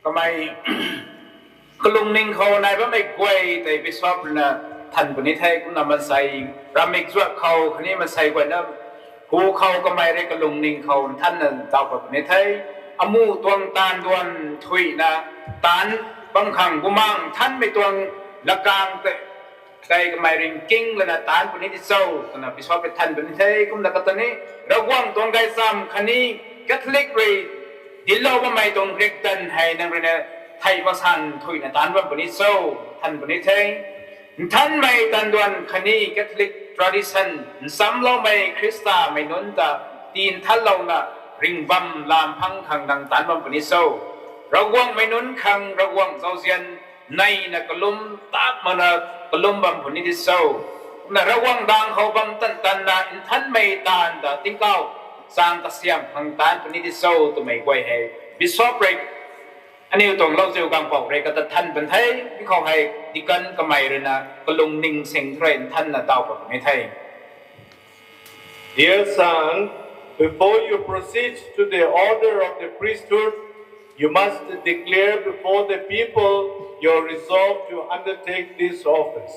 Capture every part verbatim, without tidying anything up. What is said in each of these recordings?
Kamei kalungning khou nai bammei guay tei bishop ruina than puni the, kumna mansei ramik zuak khou khatni mansei guayna hu khou kamei rui kalungning khou nthanna daw pat puni the. Amuh tuang taanv duan thuina taanc bam khang Bumaengh Nthanmei tuang lakang tei tei kamei ringking lana taanc puni di cho, twna bishop rui than puni the. Kumna kata ni Ravguangc tuang gaychamv khatni Catholic rui dinclou bammei tuang riakdanv hei nang ruina theih mak san thuina taanc bam puni cho, than puni the. Nthanmei taanv duan khatni Catholic tradition nchamloumei Khristamei nunc ta tinthanlouna ringh bam lam phang khang nang taanc bam puni cho. Ravguangcmei nunc khang Ravguangc zauzian neina kalum tak makna kalum bam puni di cho. Kumna Ravguangc daeng khou bam tan tanna nthanmei taanv ta tingkauh zaeng kasiam khang taanc puni di cho twmei guay hei bishop rui aniu tuang Lauziu Gangpou rui kata than pan the. Mi khou hei deacon kamei ruina kalungning sing rui nthanna daw pat puni the. Dear son, before you proceed to the order of the priesthood, you must declare before the people your resolve to undertake this office.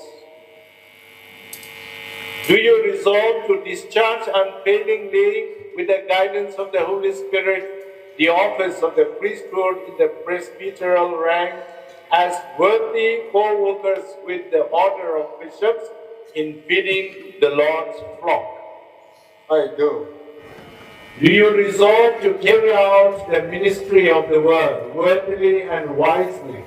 Do you resolve to discharge unfailingly, with the guidance of the Holy Spirit, the office of the priesthood in the presbyteral rank as worthy co-workers with the order of bishops in feeding the Lord's flock? I do. Do you resolve to carry out the ministry of the word worthily and wisely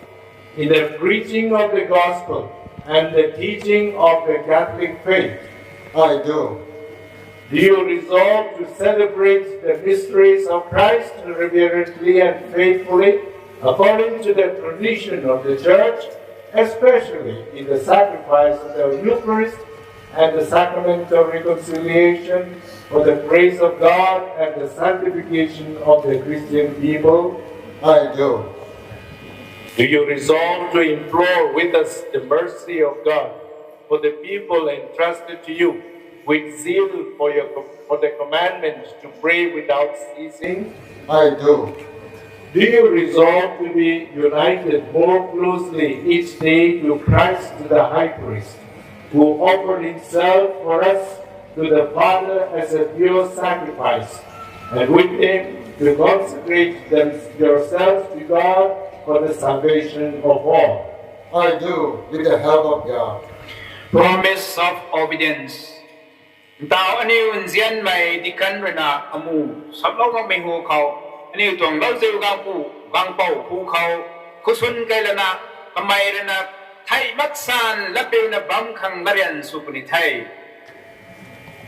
in the preaching of the gospel and the teaching of the Catholic faith? I do. Do you resolve to celebrate the mysteries of Christ reverently and faithfully according to the tradition of the Church, especially in the sacrifice of the Eucharist and the sacrament of reconciliation for the praise of God and the sanctification of the Christian people? I do. Do you resolve to implore with us the mercy of God for the people entrusted to you, with zeal for your, for the commandment to pray without ceasing? I do. Do you resolve to be united more closely each day to Christ the High Priest, who offered himself for us to the Father as a pure sacrifice, and with him to consecrate them, yourselves to God for the salvation of all? I do, with the help of God. Promise of obedience. Ntaw aniu nzianmei deacon ruina amu samlou makmei hu khou, aniu tuang Lauziu Gangpou, Gangpou hu khou, khusun kei lana, kamei ruina theih mak san latpiuna bam khang latryan sw puni the.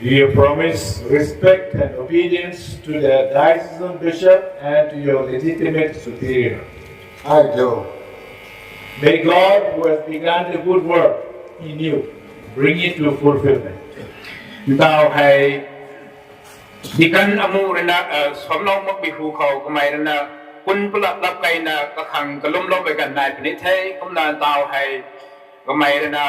Do you promise respect and obedience to the diocesan bishop and to your legitimate superior? I do. May God, who has begun the good work in you, bring it to fulfillment. Ntaw hei deacon amu ruina, eh, samlou makmei hu khou kamei ruina pun palap lap kaina kakhang kalumloumei ganv nai puni the. Kumna ntaw hei kamei ruina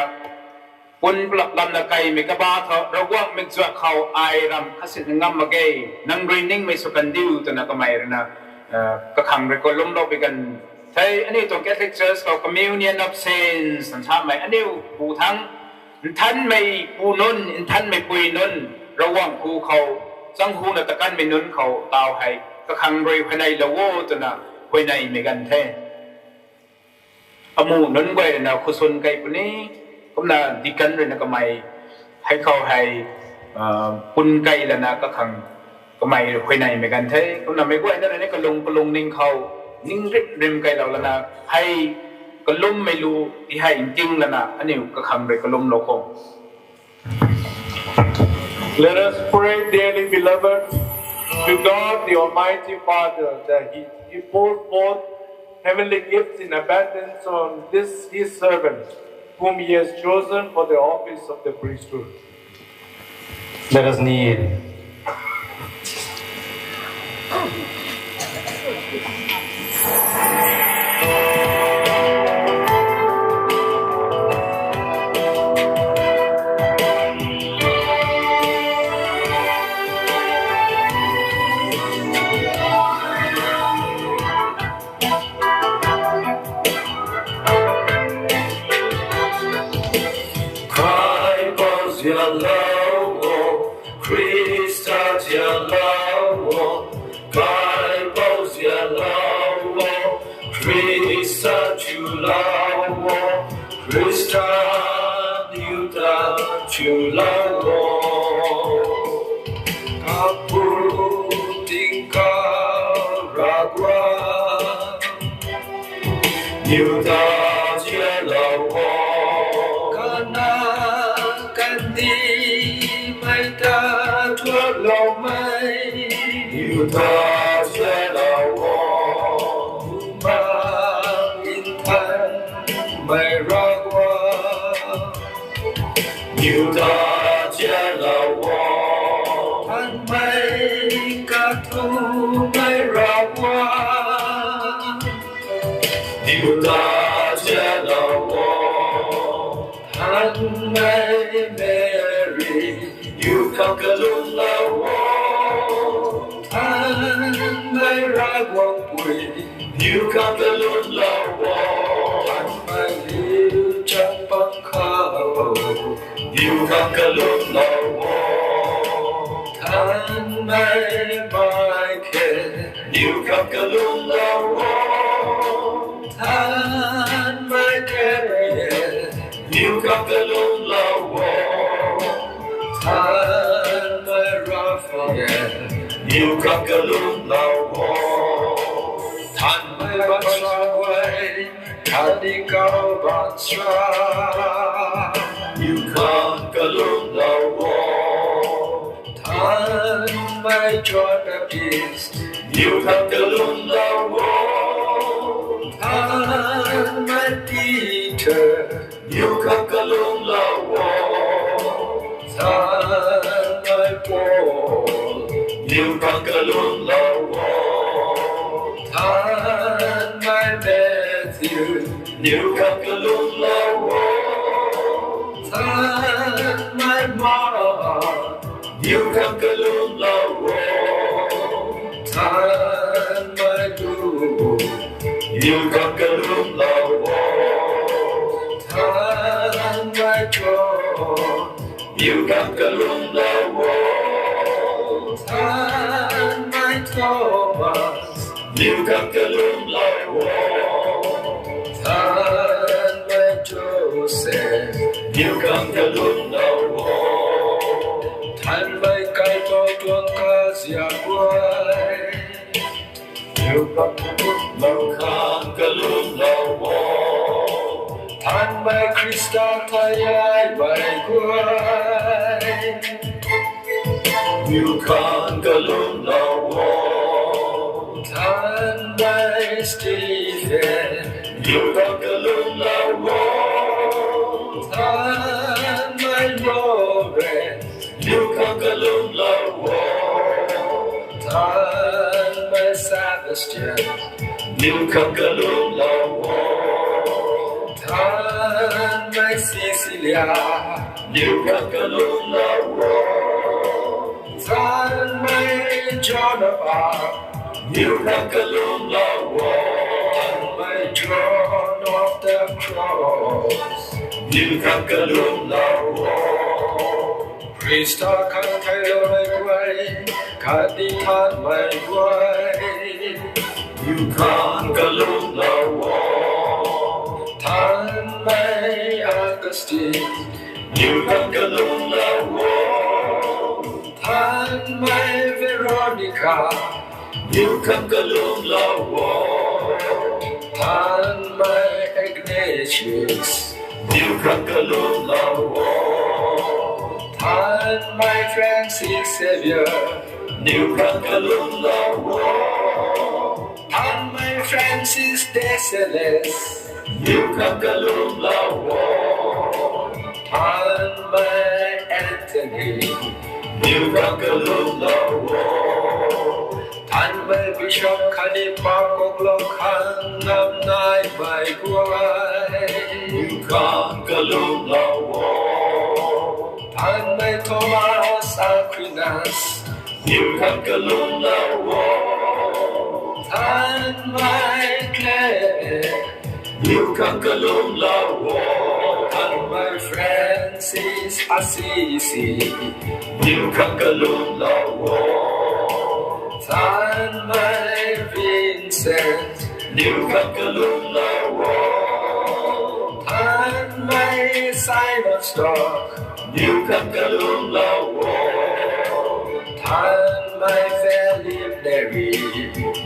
pun palap lamna kaimei kaba thu Ravguangc mikzuak khou ai ram khasit ngam mak ge, nang rui ningmei sw kan diu twna kamei ruina, eh, kakhang rui kalumloumei ganv the. Aniu tuang Catholic Church khou Communion of Saints nsamei aniu pu thang nthanmei pu nunc, nthanmei pui nunc, Ravguangc hu khou, chang huna takanmei nunc khou ntaw hei kakhang rui huayneylou o twna huayneymei ganv the. Amu nunc guay ruina khusun kei puni, kumna deacon ruina kamei hei khou hei, ah, pun kei lana kakhang kamei huayneymei ganv the. Kumna meic guayna ruina kalung kalungning khou ning rim rim keilou lana hei kalummei lu ti hei nking lana aniu kakhang rui kalumlou kho. Let us pray, dearly beloved, to God, the Almighty Father, that He, He pour forth heavenly gifts in abundance on this His servant, whom He has chosen for the office of the priesthood. Let us kneel. Khrista chulou o, Khrista niw ta chulou o. Kapu tingkauh Ravguangc, niw ta zialou o. Kanac kandihmei ta thuakloumei, niw ta zialou o. Bumaengh Nthanmei Ravguangc, niw ta zialou o. Nthanmei kathumei Ravguangc, niw ta zialou o. Nthanmei Meri, niw khang kalumlou o. Nthanmei Ravguangc pui, niw khang kalumlou o. Nthanmei Liuchakpangkhou, niw khang kalumlou o. Nthanmei Michael, niw khang kalumlou o. Nthanmei Gabriel, niw khang kalumlou o. Nthanmei Raphael, niw khang kalumlou o. Nthanmei baanchara guay, khatni kau baanchara, niw khang kalumlou o. Nthanmei John Baptist, niw khang kalumlou o. Nthanmei Peter, niw khang kalumlou o. Nthanmei Paul, niw khang kalumlou o. Nthanmei Matthew, niw khang kalumlou o. Nthanmei Mark, niw khang kalumlou o. Nthanmei Luke, niw khang kalumlou o. Nthanmei John, niw khang kalumlou o. Nthanmei Thomas, niw khang kalumlou o. Nthanmei Joseph, niw khang kalumlou o. Nthanmei kaipouc tuang kaziap guay, niw khang kalumlou o. Nthanmei Khrista thei aymei guay, niw khang kalumlou o. Nthanmei Stephen, niw khang kalumlou o. Nthanmei Lawrence, niw khang kalumlou o. Nthanmei Sebastian, niw khang kalumlou o. Nthanmei Cecilia, niw khang kalumlou o. Nthanmei John of Arc, niw khang kalumlou o. Nthanmei John of the Cross, niw khang kalumlou o. Khrista khang theilou rey guay, khatni nthanmei guay, niw khang kalumlou o. Nthanmei Augustine, niw khang kalumlou o. Nthanmei Veronica, niw khang kalumlou o. Nthanmei Ignatius, niw khang kalumlou o. Nthanmei Francis Xavier, niw khang kalumlou o. Nthanmei Francis de Sales, niw khang kalumlou o. Nthanmei Anthony, niw khang kalumlou o. Nthanmei Bishop khatni paap kuaklou khang nam naimei guay, niw khang kalumlou o. Nthanmei Thomas Aquinas, niw khang kalumlou o. Nthanmei Clement, niw khang kalumlou o. Nthanmei Francis Assisi, niw khang kalumlou o. Nthanmei Vincent, Niw khang kalumlou o. Thanmei Simon Stock, niw khang kalumlou o. Thanmei Philip Neri,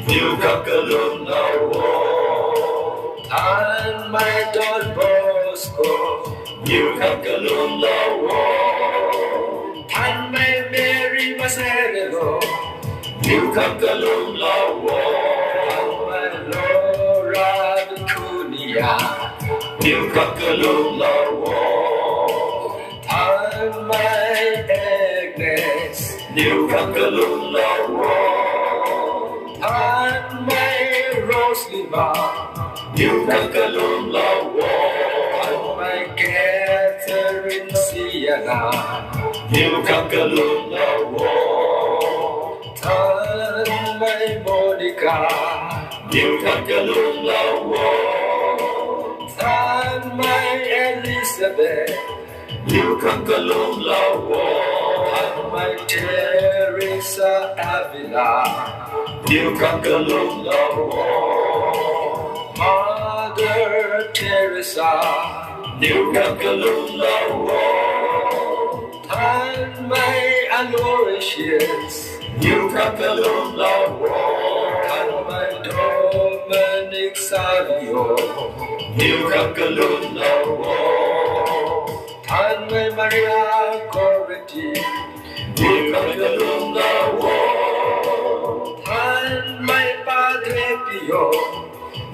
niw khang kalumlou o. Thanmei Don Bosco, niw khang kalumlou o. Thanmei Mary Maserelo, niw khang kalumlou o. Thanmei Laura Dukunia, niw khang kalumlou o. Thanmei Agnes, niw khang kalumlou o. Thanmei Roslima, niw khang kalumlou o. Thanmei Catherine Siana, niw khang kalumlou o. Thanmei Monica, niw khang kalumlou o. Thanmei Elizabeth, niw khang kalumlou o. Thanmei Teresa Avila, niw khang kalumlou o. Mother Teresa, niw khang kalumlou o. Thanmei Aloysius, niw khang kalumlou o. Thanmei Dominic Savio, niw khang kalumlou o. Thanmei Maria Goretti, niw khang kalumlou o. Thanmei Padre Pio,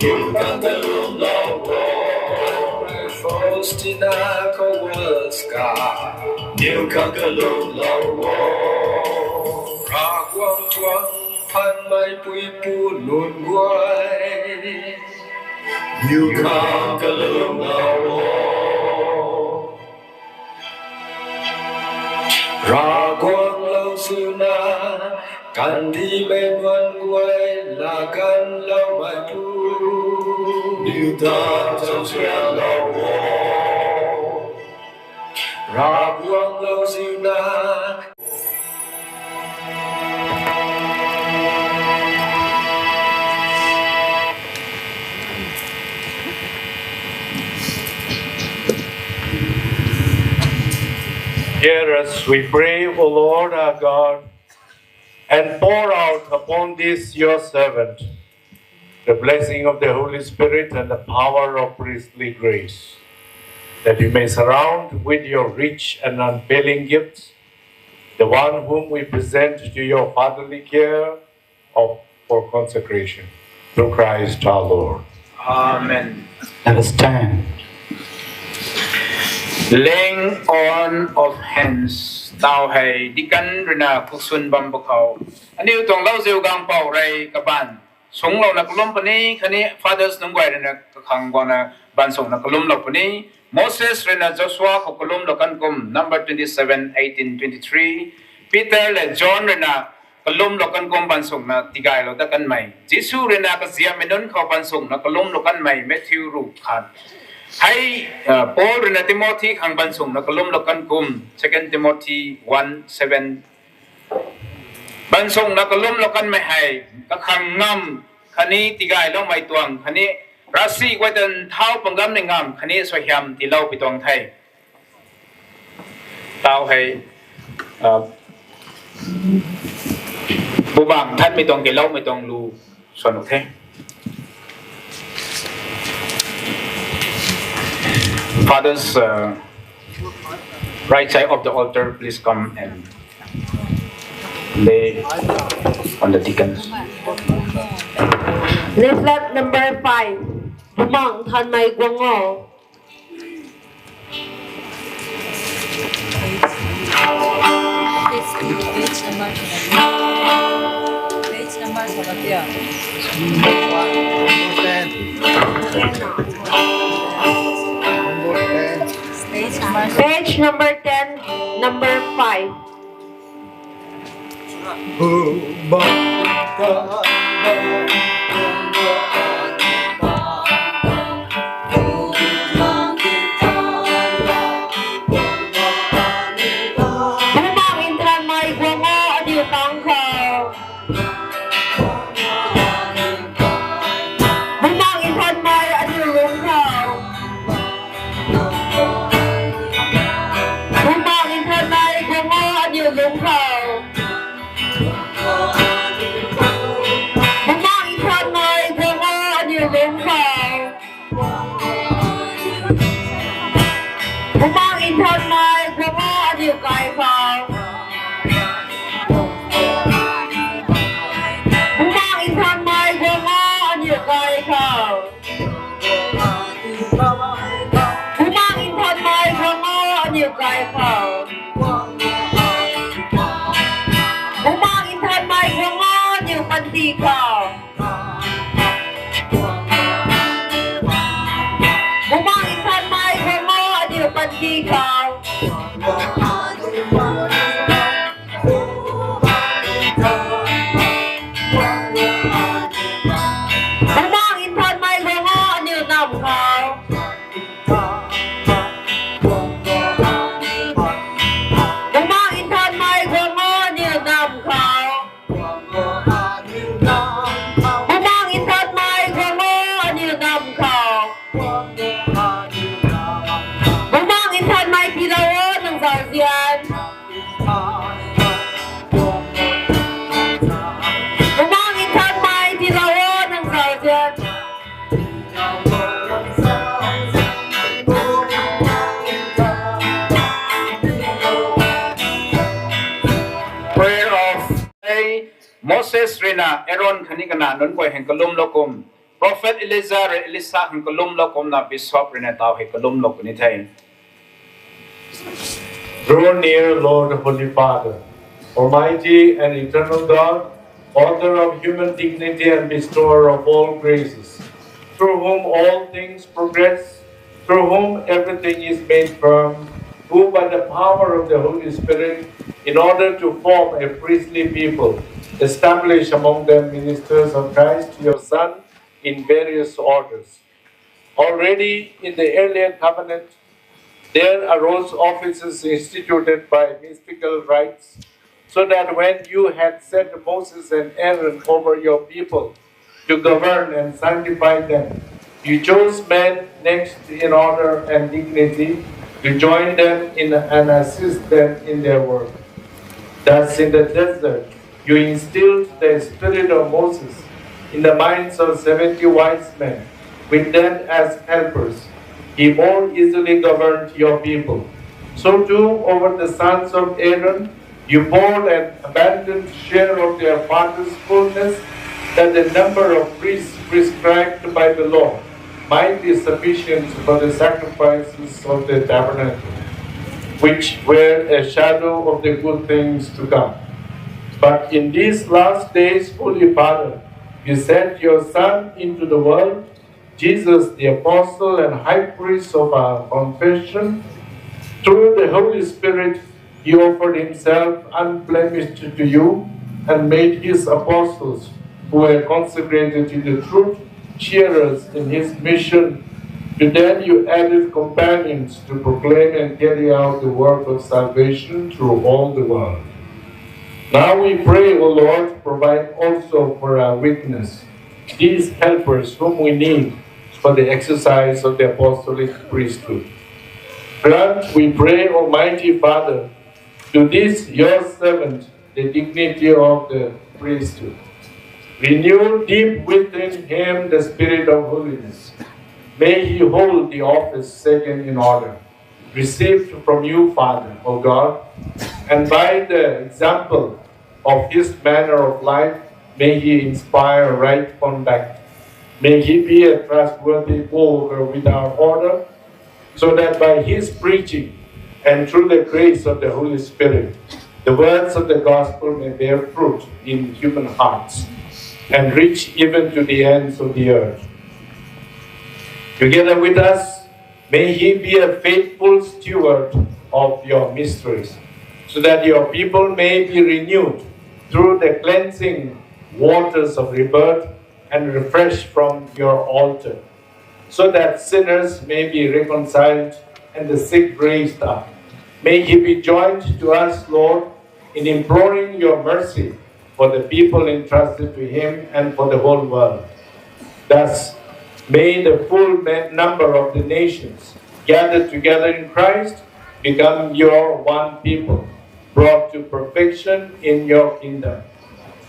niw khang kalumlou o. Thanmei Faustina Kowalska, niw khang kalumlou o. Ravguangc tuang thanmei puipu nunc guay, niw khang kalumlou o. Ravguangc lauziuna, kandihmei nuan guay laganvloumeipu, niw ta chauzianlou o. Ravguangc lauziuna, Hear us, we pray, O Lord our God, and pour out upon this your servant the blessing of the Holy Spirit and the power of priestly grace, that you may surround with your rich and unfailing gifts the one whom we present to your fatherly care of, for consecration. Through Christ our Lord. Amen. Let us stand. Laying on of hands. Tau hei deacon ruina kuksun bam pakhou, aniu tuang lauziu gangpou rei kabaanv sunglouna kalum puni, khatni fathers nunc guay ruina kakhang guangna baanv sungna kalumlou puni. Moses ruina Joshua khou kalumlou kan kum, number twenty-seven, eighteen, twenty-three. Peter le John ruina kalumlou kan kum baanv sungna tigaylou dat kanmei, Jisu ruina kaziapmei nunc khou baanv sungna kalumlou kanmei, Matthew ruh khat. Hei, uh, Paul ruina Timothy khang baanv sungna kalumlou kan kum, Second Timothy one seven. Baanv sungna kalumlou kanmei hei kakhang ngam, khatni tigayloumei tuang, khatni ravsic guay ta nthau pangam ni ngam, khatni suaihiam tiilou pui tuang the. Tau hei, uh, Bumaengh Nthanmei tuang, Tiiloumei tuang lu swan the. Fathers, uh, right side of the altar, please come and lay on the deacons. Leaflet number five. Bumaengh Nthanmei guang o. Page number, page number, page number. Page number ten, number five. Bumaengh Nthanmei guang o, aniu tang khou. Lung khou. Bumaengh Nthanmei guang o aniu kai khou. Bumaengh Nthanmei guang o aniu kai khou. Bumaengh Nthanmei guang o aniu kai khou. Bumaengh Nthanmei guang o aniu panty khou. Bumaengh Nthanmei guang o aniu panty khou. Bumaengh Nthanmei guang o aniu nam khou. Bumaengh Nthanmei guang o aniu nam khou. Bumaengh Nthanmei guang o aniu nam khou. Bumaengh Nthanmei tiilou o nang zauzian. Bumaengh Nthanmei tiilou o nang zauzian. Prayer of Moses rui na Aaron khatni kana nunc guay hang kalumlou kum, Prophet Elijah rui Elisha khang kalumlou kumna Bishop rui na tau hei kalumlou puni the. Draw near, Lord, Holy Father, Almighty and eternal God, author of human dignity and bestower of all graces, through whom all things progress, through whom everything is made firm, who by the power of the Holy Spirit, in order to form a priestly people, establish among them ministers of Christ, your Son, in various orders. Already in the earlier covenant, there arose offices instituted by mystical rites, so that when you had set Moses and Aaron over your people to govern and sanctify them, you chose men next in honor and dignity to join them in and assist them in their work. Thus, in the desert, you instilled the spirit of Moses in the minds of seventy wise men, with them as helpers. He more easily governed your people. So too, over the sons of Aaron, you poured an abundant share of their father's fullness, that the number of priests prescribed by the law might be sufficient for the sacrifices of the tabernacle, which were a shadow of the good things to come. But in these last days, Holy Father, you sent your Son into the world, Jesus, the apostle and high priest of our confession. Through the Holy Spirit, he offered himself unblemished to you and made his apostles, who were consecrated in the truth, sharers in his mission. To them you added companions to proclaim and carry out the work of salvation through all the world. Now we pray, O Lord, provide also for our witness these helpers whom we need for the exercise of the apostolic priesthood. Grant, we pray, Almighty Father, to this your servant the dignity of the priesthood. Renew deep within him the spirit of holiness. May he hold the office second in order, received from you, Father, O God, and by the example of his manner of life, may he inspire right conduct. May he be a trustworthy co-worker with our order, so that by his preaching and through the grace of the Holy Spirit, the words of the gospel may bear fruit in human hearts and reach even to the ends of the earth. Together with us, may he be a faithful steward of your mysteries, so that your people may be renewed through the cleansing waters of rebirth and refreshed from your altar, so that sinners may be reconciled and the sick raised up. May he be joined to us, Lord, in imploring your mercy for the people entrusted to him and for the whole world. Thus, may the full me-, number of the nations gathered together in Christ become your one people, brought to perfection in your kingdom.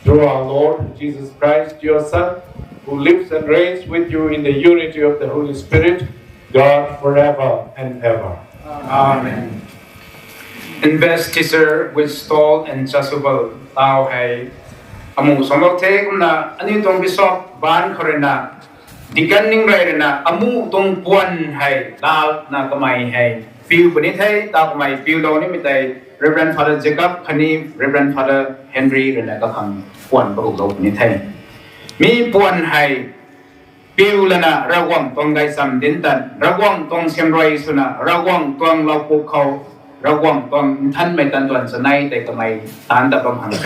Through our Lord Jesus Christ, your Son, who lives and reigns with you in the unity of the Holy Spirit, God, forever and ever. Amen. Invest teacher with stole and chasuble tau hei amu samlou the kumna aniu tuang bishop ban khou rui na, deacon ning rui rui na amu tuang puan hei lal na kamei hei piu puni the. Tau kamei piulou nimei tei Reverend Father Jacob khatni Reverend Father Henry rui na kakhang puan paruhlou puni the. Mi puan hei piu lana Ravguangc tuang gaychamv dinc tan, Ravguangc tuang siamruai swna, Ravguangc tuang laupuk khou, Ravguangc tuang nthanmei tan tuan chanei tei kamei taanc ta bam khang the.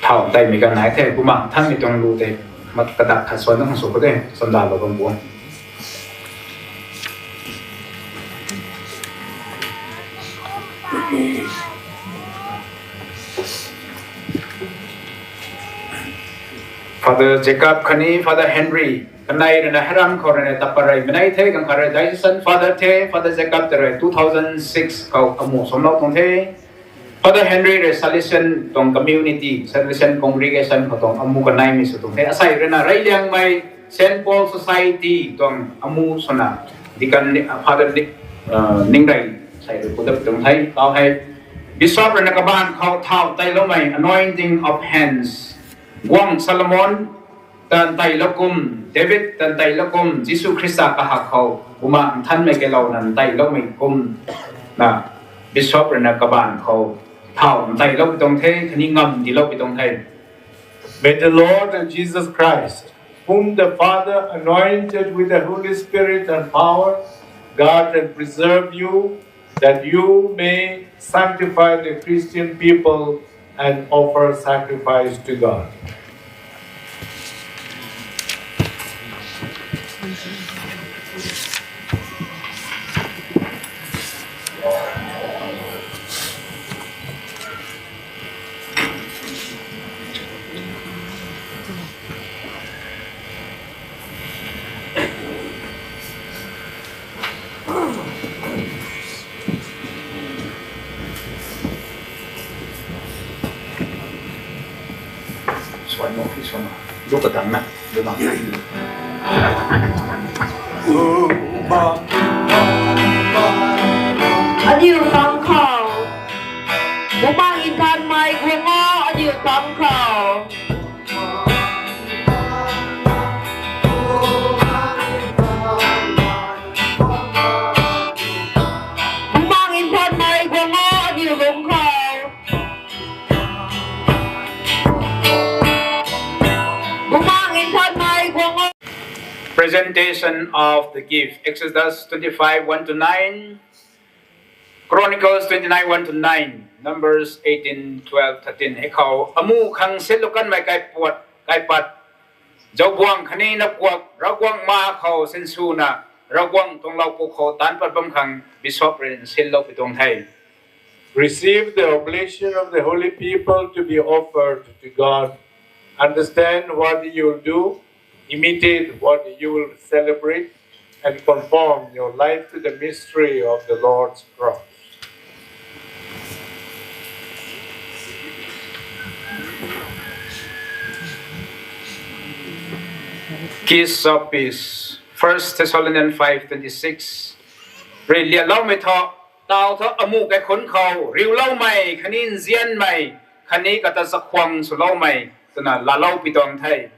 Thau teimei kan nai the, Bumaengh Nthanmei tuang lu tei mat kadak khat suan na khang sw khou de, chamdalou bam pu. Father Jacob khatni Father Henry kanei rui na hei ram khou rui na tapareymei nai the, ganv khat rui diocesan father the. Father Jacob ta rui two thousand six khou amu samlou tuang the. Father Henry rui Salesian tuang community, Salesian congregation khou tuang amu kaneimei sw tuang the. Asei rui na Reyliangmei Saint Paul Society tuang amu swna deacon ni, Father ni, ning rei sei rui pu dat tuang the. Tau hei bishop rui na kabaanv khou thau teiloumei, anointing of hands, Guangc Solomon ta nteilou kum, David ta nteilou kum, Jisu Khrista kahak khou Bumaengh Nthanmei kailouna nteiloumei kum na bishop rui na kabaanv khou thau nteilou pi tuang the, khatni ngam tiilou pi tuang the. May the Lord and Jesus Christ, whom the Father anointed with the Holy Spirit and power, guard and preserve you, that you may sanctify the Christian people and offer sacrifice to God. Aniu tang khou, Bumaengh Nthanmei guang o, aniu tang khou. Bumaengh Nthanmei guang o, aniu lung khou. Bumaengh Nthanmei guang o. Presentation of the gift, Exodus twenty-five, one to nine, Chronicles twenty-nine, one to nine, Numbers eighteen, twelve, thirteen. Hei khou amu khang sinlou kanmei kaipat, kaipat, zaubuang khatni nakuak, Ravguangc ma khou sinswna, Ravguangc tuang laupuk khou taanc pat bam khang bishop rui sinlou pi tuang the. Receive the oblation of the holy people to be offered to God. Understand what you will do, imitate what you will celebrate, and conform your life to the mystery of the Lord's cross. Kiss of peace. First Thessalonians five twenty-six. Rui lialoumei thu, tau thu amu kaikhunc khou riuloumei khatni nzianmei khatni kata chakhwang swloumei twna laalou pi tuang the.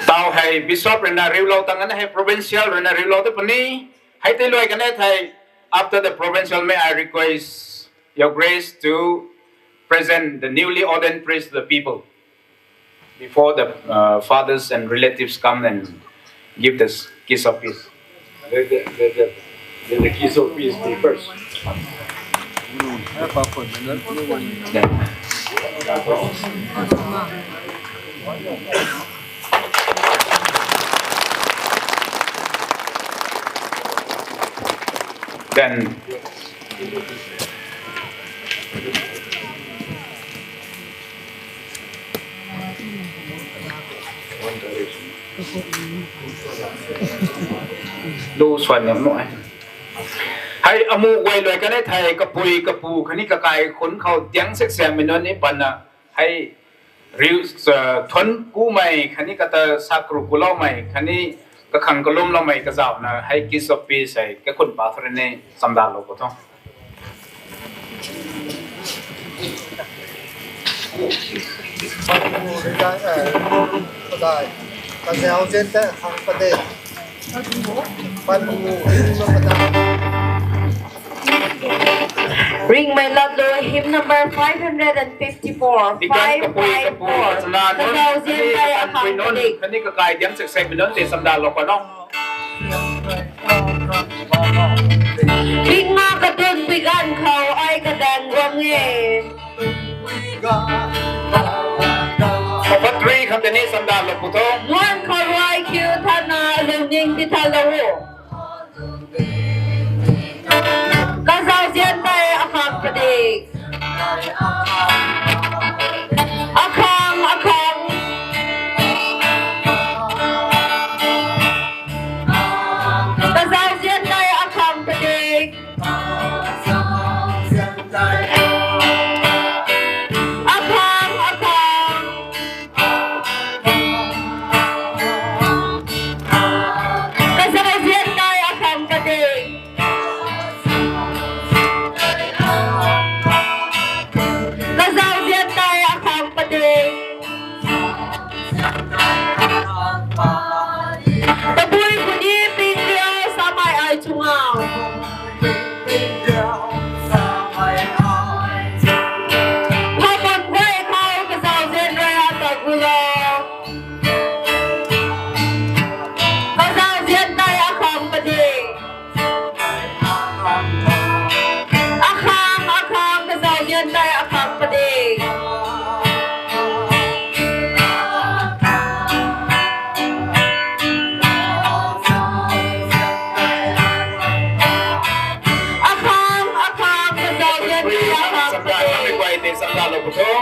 Tau hei bishop rui na riulou tang kan hei provincial rui na riulou te puni. Hei tei luai kan e thei, after the provincial, may I request Your Grace to present the newly ordained priest to the people before the uh, fathers and relatives come and give the kiss of peace. Let the, let the, let the kiss of peace be first. Then, then Lu suan ni mu e. Hei amu guay luai kan e thei kapui kapu khatni kakai khun khou diang sek siamei nunc ni patna hei riu, thuanc kumei khatni kata sa kru kuloumei khatni kakhang kalumloumei kazauhna hei kiss of peace hei kakhun pa thu rui ni chamdalou pu tho. Ringmei Latlu, hymn number five hundred and fifty-four, five five four. Kazauzian tei akhang padik. Khatni kakai diang sek siamei nunc tei chamdalou pu tho. Pingna kadun pui ganv khou ai kadaeng guang e. Kapat rui khang tei ni chamdalou pu tho. Nuan khou rui kiu thana lungning tithatlou o. Kazauzian tei akhang padik. Akhang, akhang. Kazauzian tei akhang padik. Akhang, akhang. Kazauzian tei akhang padik. Kazauzian tei akhang padik. Tabui khou ni ping riu samei ai chungau. Phaman guay khou kazauzian rui ata gulou. Kazauzian tei akhang padik. Akhang, akhang, kazauzian tei akhang padik. Akhang, akhang, kazauzian tei akhang padik.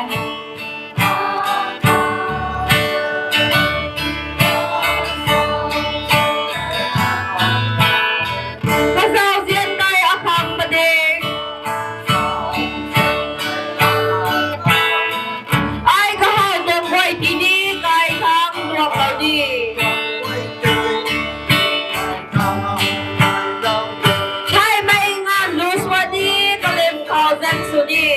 Kazauzian tei akhang padik. Ai kahaw tuang guay tini kai khang duaklou ni. Thaymei nganv lu sw ni, kalim khou zan sw ni.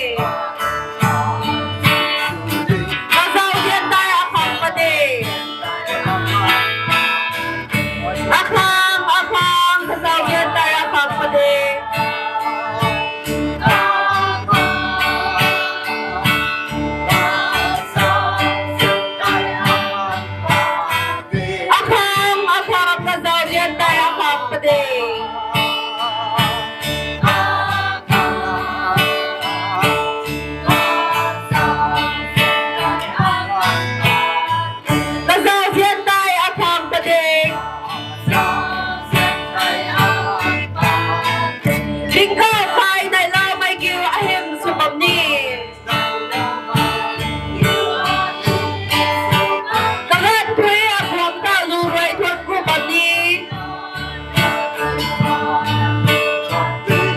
Kazauzian tei akhang padik. Akhang, akhang, kazauzian tei akhang padik. Akhang, akhang, kazauzian tei akhang padik. Kazauzian tei akhang padik. Tingkauh kai neihloumei kiu ahym sw bam ni. Kaganv phui akhang ta lu rui thuan ku bam ni.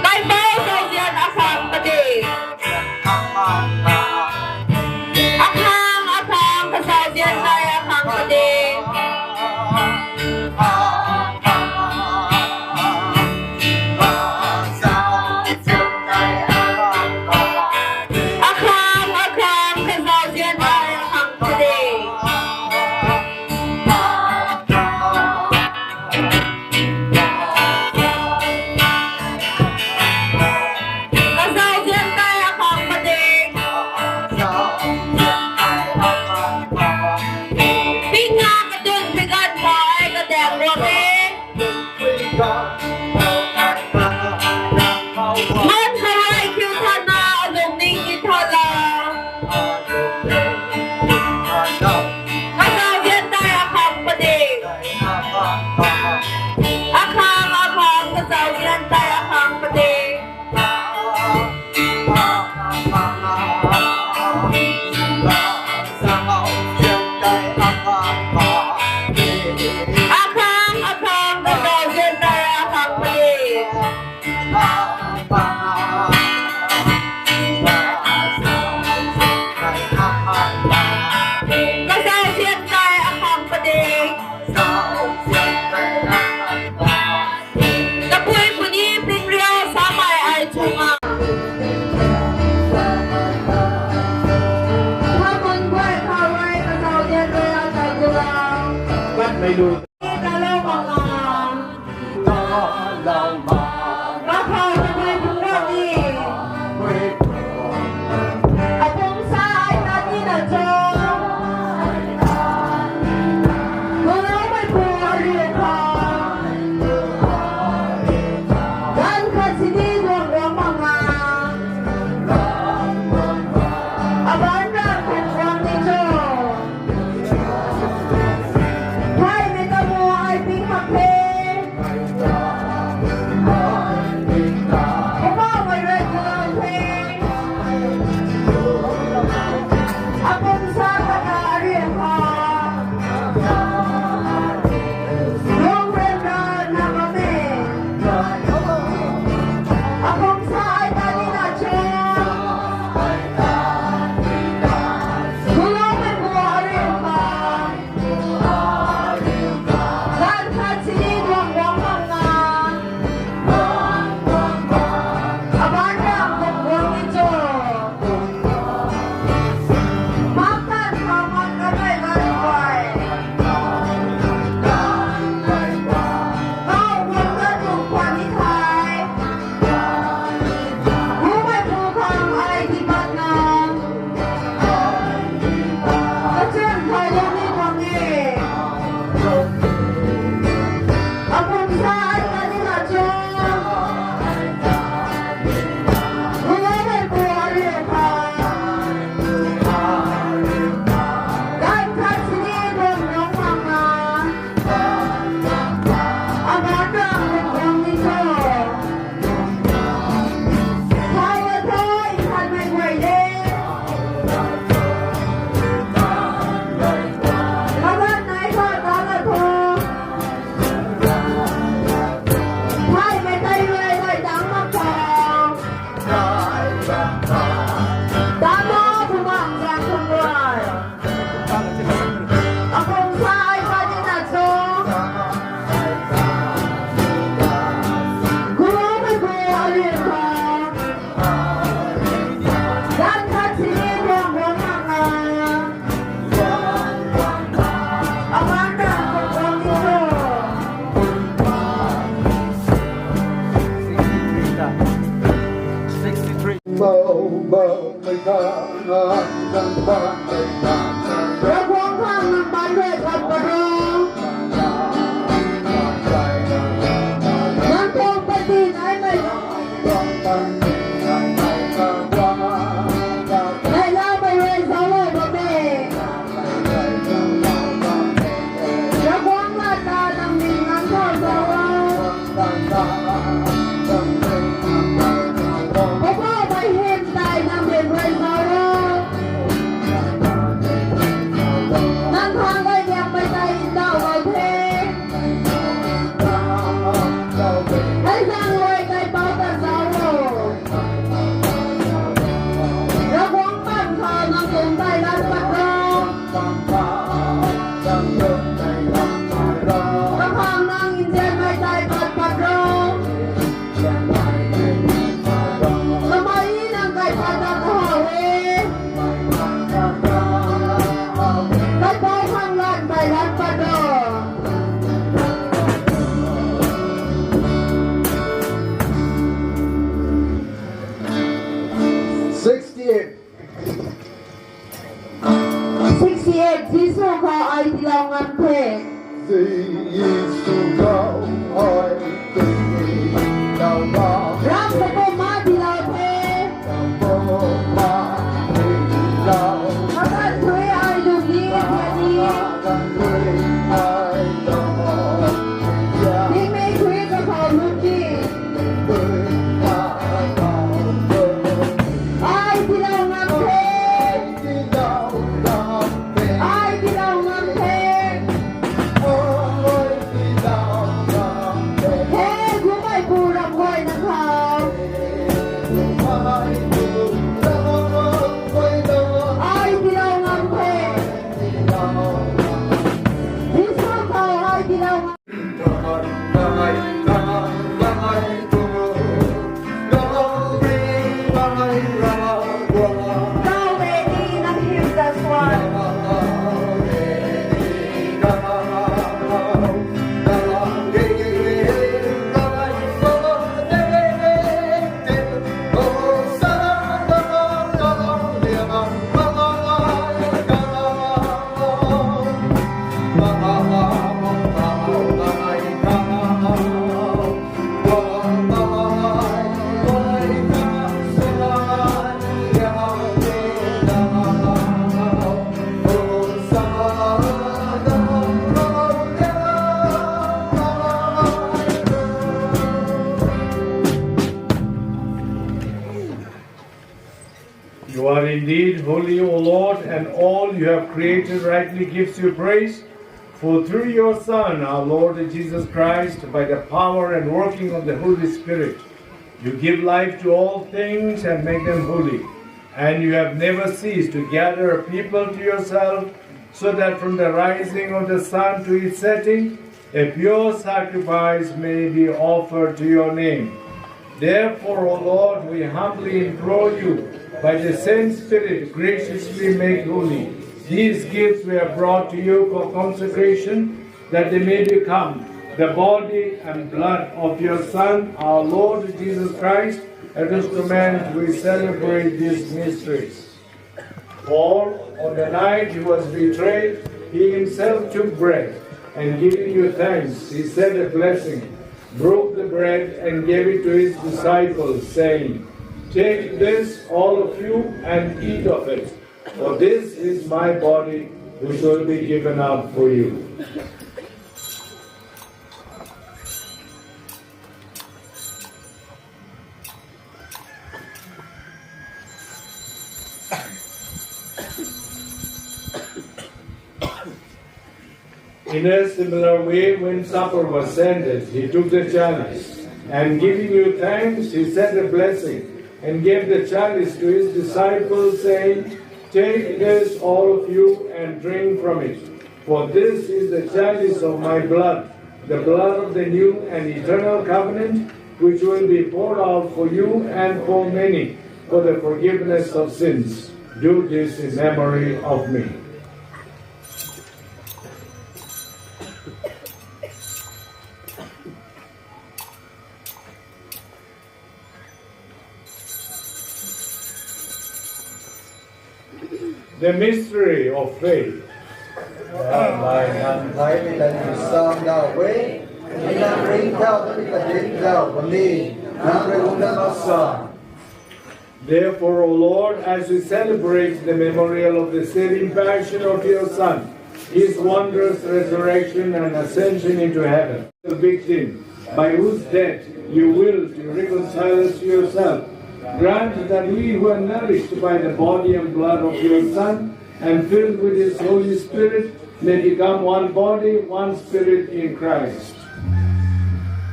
Kaipouc zauzian akhang padik. Akhang, akhang, kazauzian tei akhang padik. Akhang, akhang, kazauzian tei akhang padik. Kazauzian tei akhang padik. Pingna kadun pui ganv khou ai kadaeng guang e. Nuan khou rui kiu thana lungning tithatlou. Kazauzian tei akhang padik. Akhang, akhang, kazauzian tei akhang padik. Akhang, akhang, kazauzian tei akhang padik. Kazauzian tei akhang padik. Kapui puni pingriau samei ai chunga. Thamun guay khou rui kazauzian rui atai gulang. Pat mei lu. Talou manga. Kakhou kapui pungwang ni. Apum sa ai ta ni na cho. Gulou mei pu ariu kha. Ganv khat sini duang duang manga. Aban ra khun guang ni cho. Thay mei ta mu ai ping mak the. Kumna mei rui kha the. Apum sa kata ariu kha. Lung ren ra na bam e. Apum sa ai ta ni na cho. Gulou mei pu ariu kha. Ganv khat sini duang duang manga. Aban ra khun guang ni cho. Mak tan khou mak kan rui ganv guay. Kau guang ta tuang khwan ni thei. Hu mei pu khang ai di pat na. Kachun thai lou ni tuang e. Apum sa ai ta ni na cho. Gulou mei pu ariu kha. Ganv khat sini duang duang manga. Aban ra khun guang ni cho. Thai la tho, i khat mei guay le. Lagan nai kha ta la tho. Thay mei tei rui dai dang mak tho. Ta tho, bumang zang khun rui. Apum sa ai ta ni na cho. Gulou mei pu ariu kha. Ganv khat sini duang duang manga. Aban ra khun guang ni cho. Sixty-three. Ravguangc khang nang baanc rui pat pat ro. Nang tuang pati naimei. Nai lamei rui zauclou bam e. Ravguangc lat ta nang ning nang khou zauc o. Poubauhmei hym tei nang ning rui zauc o. Nang khang gay liangmei tei ndauhlou the. Hei zaeng rui kaipouc ta zauc o. Ravguangc paan khou nang tuang tei lat pat ro. Kakhang nang nzianmei tei pat pat ro. Kamei nang kai pat ta kahaw e. Kaipouc khang lat tei lat pat ro. Sixty-eight. Sixty-eight, Jisu khou ai tiilou ngam the. Jisu khou ai tiilou ngam. Ram kapumc ma tiilou the. Kapumc ma tiilou. Kaganv thui ai lu ni, dia ni. Kaganv thui ai lu ni, dia. Tingmik thui kakhou lu ni. Ai tiilou ngam the. Holy, O Lord, and all you have created rightly gives you praise, for through your Son, our Lord Jesus Christ, by the power and working of the Holy Spirit, you give life to all things and make them holy. And you have never ceased to gather a people to yourself, so that from the rising of the sun to its setting, a pure sacrifice may be offered to your name. Therefore, O Lord, we humbly implore you, by the same Spirit, graciously make holy these gifts we have brought to you for consecration, that they may become the body and blood of your Son, our Lord Jesus Christ, at whose command we celebrate these mysteries. For on the night he was betrayed, he himself took bread, and giving you thanks, he said a blessing, broke the bread, and gave it to his disciples, saying, "Take this, all of you, and eat of it, for this is my body, which will be given up for you." In a similar way, when supper was ended, he took the chalice, and giving you thanks, he said a blessing, and gave the chalice to his disciples, saying, "Take this, all of you, and drink from it. For this is the chalice of my blood, the blood of the new and eternal covenant, which will be poured out for you and for many for the forgiveness of sins. Do this in memory of me." The mystery of faith. Nang nai nang thai mi ta ni sam dau e, mi nang ring thau ta ni ta ring thau bam ni, nang rui ung na mak sa. Therefore, O Lord, as we celebrate the memorial of the saving passion of your Son, his wondrous resurrection and ascension into heaven, the victim by whose death you will to reconcile us to yourself, grant that we who are nourished by the body and blood of your Son and filled with his Holy Spirit may become one body, one spirit in Christ.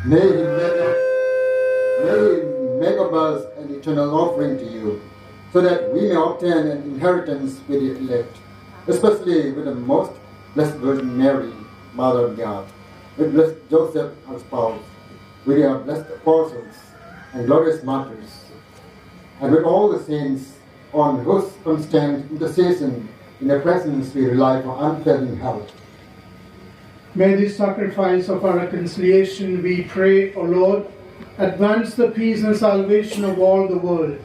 May he make, may he make of us an eternal offering to you, so that we may obtain an inheritance with the elect, especially with the most blessed Virgin Mary, Mother of God, with blessed Joseph, our spouse, with our blessed apostles and glorious martyrs, and with all the saints on whose constant intercession in the presence we rely for unfailing help. May this sacrifice of our reconciliation, we pray, O Lord, advance the peace and salvation of all the world.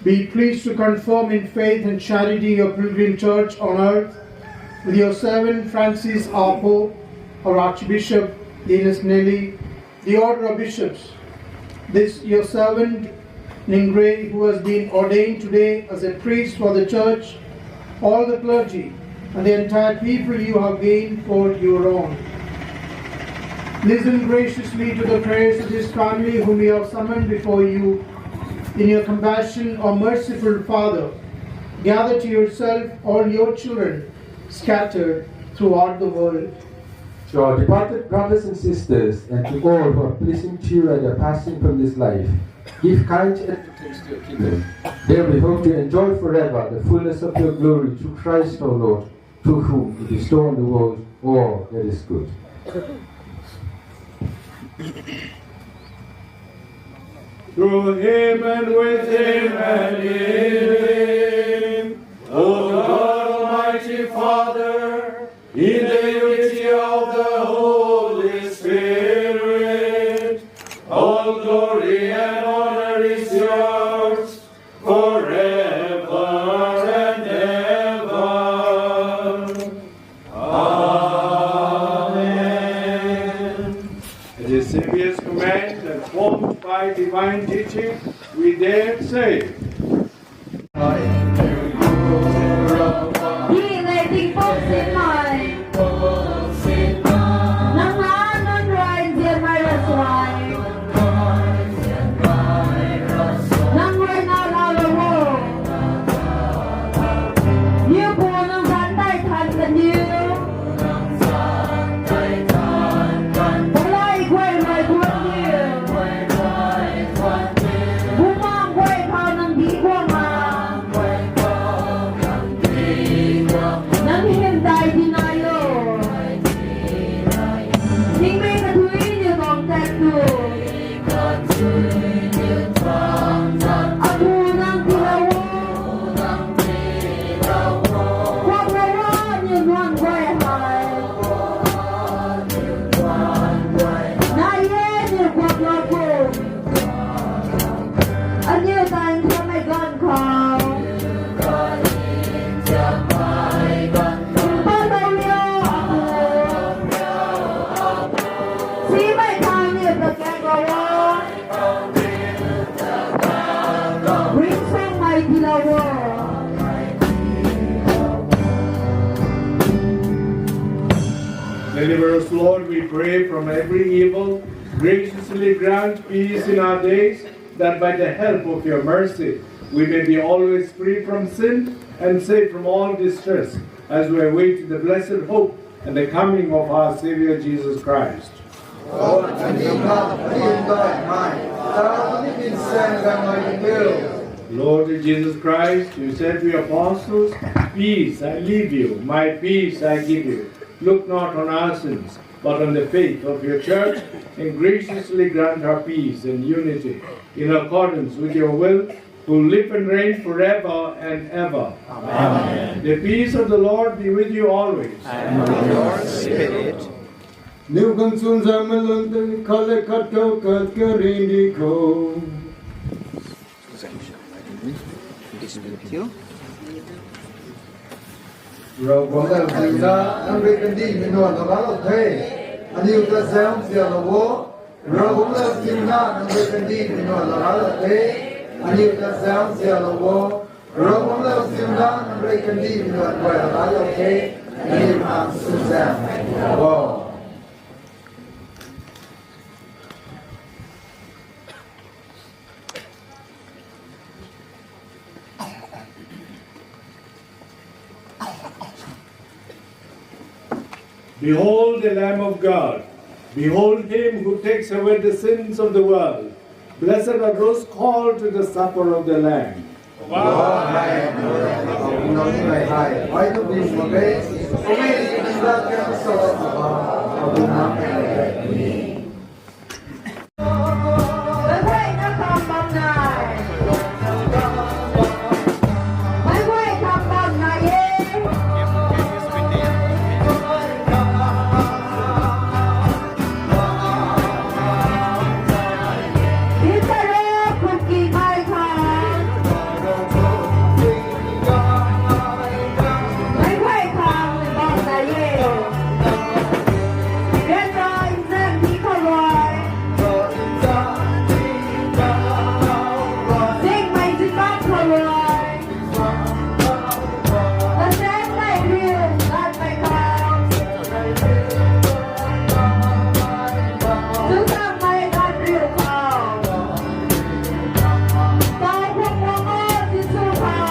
Be pleased to confirm in faith and charity your pilgrim church on earth, with your servant Francis, our Pope, our Archbishop, Denis Nelli, the order of bishops, this your servant Ningray, who has been ordained today as a priest for the church, all the clergy, and the entire people you have gained for your own. Listen graciously to the prayers of this family whom you have summoned before you. In your compassion, O merciful Father, gather to yourself all your children scattered throughout the world. To our departed brothers and sisters, and to all who are pleasing to you at their passing from this life, give kind entrance to your kingdom. There we hope to enjoy forever the fullness of your glory through Christ our Lord, through whom you bestow on the world all that is good. Through him and with him and in him, O God, Almighty Father, in the unity of the Holy Spirit, all glory and honor is yours forever and ever. Amen. At the Saviour's command and formed by divine teaching, we dare say, Hi lei tingpuk sinmei, nang na nang rui nzianmei rasuai, nang rui na laalou Deliver us, Lord, we pray, from every evil. Graciously grant peace in our days, that by the help of your mercy we may be always free from sin and safe from all distress, as we await the blessed hope and the coming of our Saviour Jesus Christ. Lord Jesus Christ, you said to your apostles, "Peace I leave you, my peace I give you." Look not on our sins, but on the faith of your church, and graciously grant her peace and unity in accordance with your will, who live and reign forever and ever. Amen. The peace of the Lord be with you always. And with your spirit. Niw khang chwn zam lun tei khat le khat khou khat karini khou. Ravguangc lau ziuna nang rui kandihmei nuan lou ralou the. Aniw ta zauc zialou o. Ravguangc lau ziuna nang rui kandihmei nuan lou ralou the. Aniw ta zauc zialou o. Ravguangc lau ziuna nang rui kandihmei nuan guay lou ralou the. Aniw khang chwn zam o. Behold the Lamb of God. Behold him who takes away the sins of the world. Blessed are those called to the supper of the Lamb. Meic guayna kam bam nai. Meic guay kam bam nai e. Peter ro, kuki kai khang. Meic guay kam bam nai e. Ren rai nzan ni khou rui. Zingmei zingkak khou rui. Kazaengmei riu ganmei khou. Chuzaenghmei ganriu khou. Tau khang guang o Jisu khou.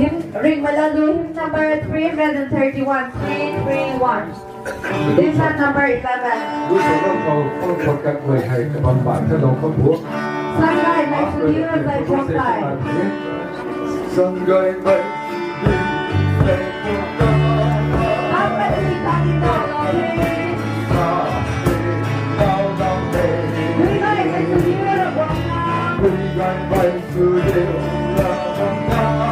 Hymn, Ringmei Lalluh, hymn number three hundred and thirty-one, three three one. This is number eleven. Lu sa lam khou, khou khot kat guay hei kabam bai tha lou khou bu. Sanggaymei sw diu ramzay phuak tei. Sanggaymei sw diu ramzay phuak tei. Bam kat si ta di ta lou the. Dui gaymei sw diu ramzay phuak tei. Dui gaymei sw diu ramzay phuak tei.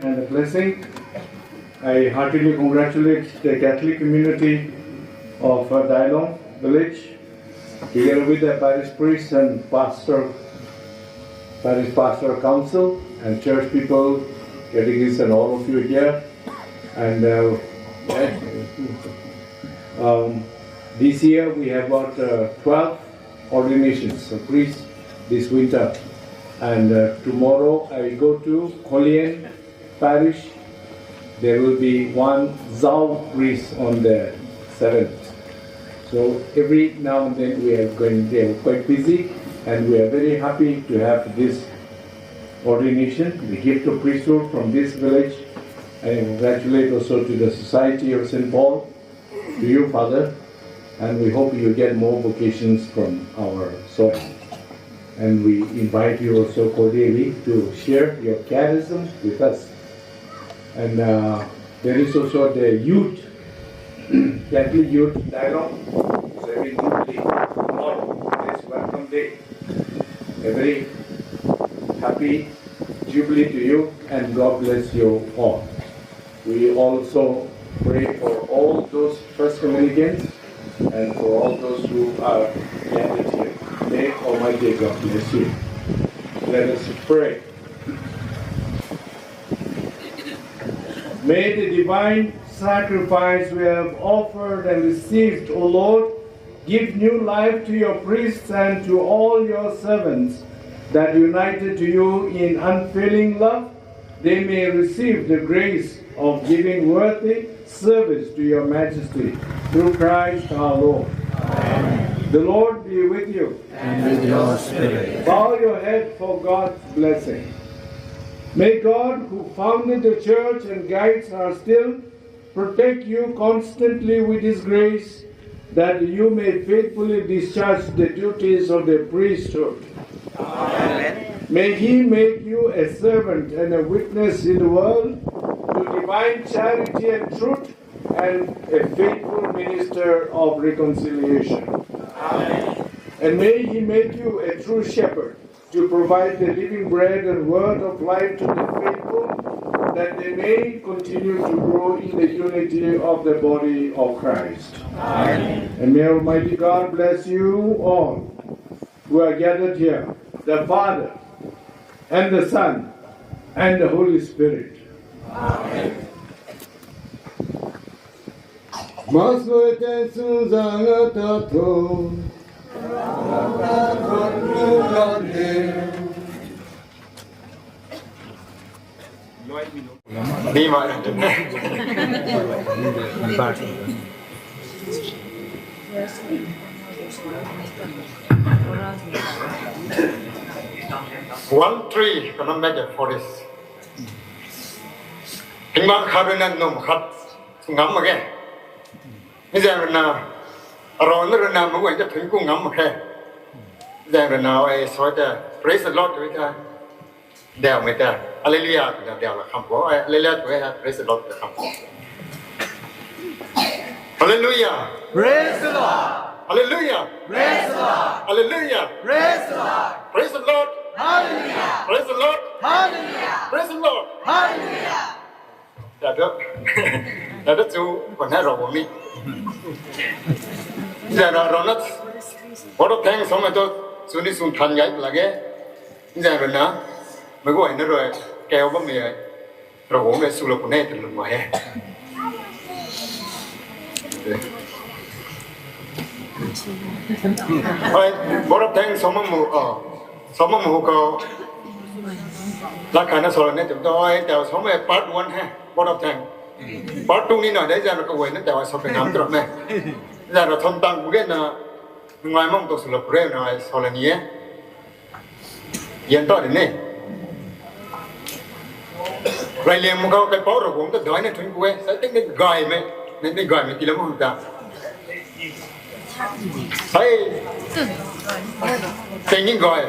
And the blessing. I heartily congratulate the Catholic community of uh, Dailong village, together with the parish priest and pastor, parish pastor council and church people, catechists and all of you here. And uh, um, this year we have got uh, twelve ordinations of priests this winter. And uh, tomorrow I go to Kholian Parish. There will be one Zao priest on the seventh. So every now and then we are going, they are quite busy, and we are very happy to have this ordination, the gift of priesthood from this village. I congratulate also to the Society of Saint Paul, to you, Father, and we hope you get more vocations from our soil. And we invite you also cordially to share your catechism with us. And uh, there is also the youth, Catholic Youth Dialogue. So every Jubilee, tomorrow, this welcome day. A very happy Jubilee to you and God bless you all. We also pray for all those first communicants and for all those who are gathered here. May Almighty God bless you. Let us pray. May the divine sacrifice we have offered and received, O Lord, give new life to your priests and to all your servants, that united to you in unfailing love, they may receive the grace of giving worthy service to your majesty through Christ our Lord. Amen. The Lord be with you. And with your spirit. Bow your head for God's blessing. May God, who founded the church and guides her still, protect you constantly with his grace, that you may faithfully discharge the duties of the priesthood. Amen. May he make you a servant and a witness in the world to divine charity and truth, and a faithful minister of reconciliation. Amen. And may he make you a true shepherd to provide the living bread and word of life to the faithful, that they may continue to grow in the unity of the body of Christ. Amen. And may Almighty God bless you all who are gathered here, the Father, and the Son, and the Holy Spirit. Amen. Mass lui ten sung zang a ta tho. Ni ma. One tree cannot make a forest. Hingman khat rui na num khat ngam mak ge. Mi zaeng rui na, arau na rui na mei guay ta thuanc ku ngam mak khe. Zaeng rui na, ai soi ta, praise the Lord tui ta. Daw mei ta, hallelujah tui na daw la kham bo. Ai, hallelujah tui ha, praise the Lord tui kham bo. Hallelujah. Praise the Lord. Hallelujah. Praise the Lord. Hallelujah. Praise the Lord. Praise the Lord. Hallelujah. Praise the Lord. Hallelujah. Praise the Lord. Hallelujah. Tada, tada chu, kon hai rau ni. Zara rau na, what a thanks, so mei to, chu ni sung than gai lage. Zara na, mei guay na rui, kau bam mei, rau mei su la kon hai tun lung he. Hai, what a thanks, so mei mu, ah, so mei mu ko. La kana so ne tum to, ai, tau so mei part one hai, what a thanks. Part two ni na, dai zara ka guay na tau so pe nam tro mei. Zara thon tang bu ge na, ngai mong to su la pre na, ai so la ni e. Yan ta de ne. Rai liang mu kau kai pau rau guang ta dai na thuanc ku e. Sai ting ni gay mei. Ni, ni gay mei ti lam hang ta. Sai. Ting ni gay.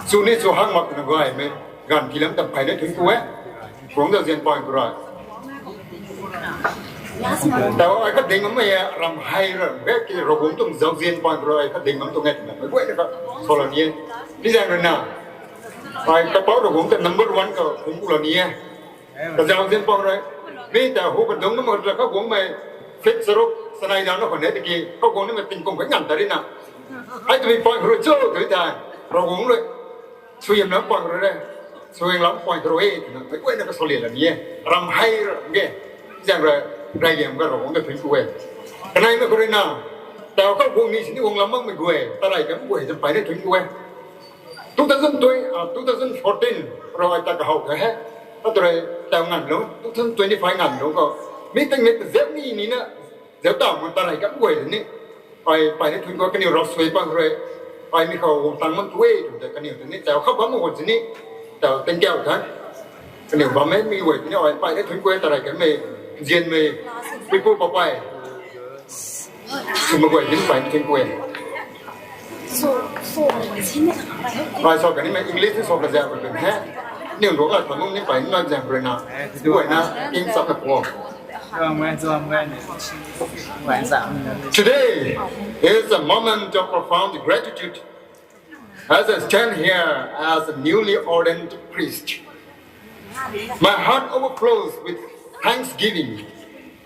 Chu ni chu hang mak na gay mei. Gan ti lam tam phai na thuanc ku e. Guang da zian pang ku rai. Tau ai ka ding mei ram hai ram ge ki rau guang tum zau zian pang ku rai ka ding mam tu ngai na. Mei guay na ka so la ni e. Pi zang rui na. Ai ka pau rau guang ta number one ka thuanc ku la ni e. Ka zau zian pang rai. Mi ta hu ka dung na ma ra ka guang mei fit saruk sanai dang na khon ne tiki ka guang ni mei ting kung ka ngan ta ri na. Ai tu mi pang rui cho tu ta rau guang rui. Sui yam lam pang rui re. Sui yam lam pang rui e. Tina mei guay na ka so lian la ni e. Ram hai ram ge. Zang rui rai liam ka rau guang ta thuanc ku e. Kanai mei ku rui na. Tau ka guang ni sini guang lam mak mei guay. Ta rai kam guay zam pai na thuanc ku e. Two thousand twenty, ah, two thousand fourteen rui ai ta ka hau ka he. Atu rui tau ngan lou, two thousand twenty-five ngan lou ko. Mi tang ni ta zep ni ni na, zep ta mun ta rai kam guay ni. Ai pay ni thun kwe kaniw rau sui bang rui, ai mi khou tang man twe tu de kaniw tu ni tau khou bam ho zini, tau tengkiau than. Kaniw bam men mi wei ni ai pay ni thun kwe tarai kan mei, zian mei, pipu papai. Sum guay ni pay ni thun kwe. Ai so kani mei English ni so ka zau ka he. Niw ruang la thanung ni pay ni na zau rui na. Guay na king sam na po. Today is a moment of profound gratitude as I stand here as a newly ordained priest. My heart overflows with thanksgiving,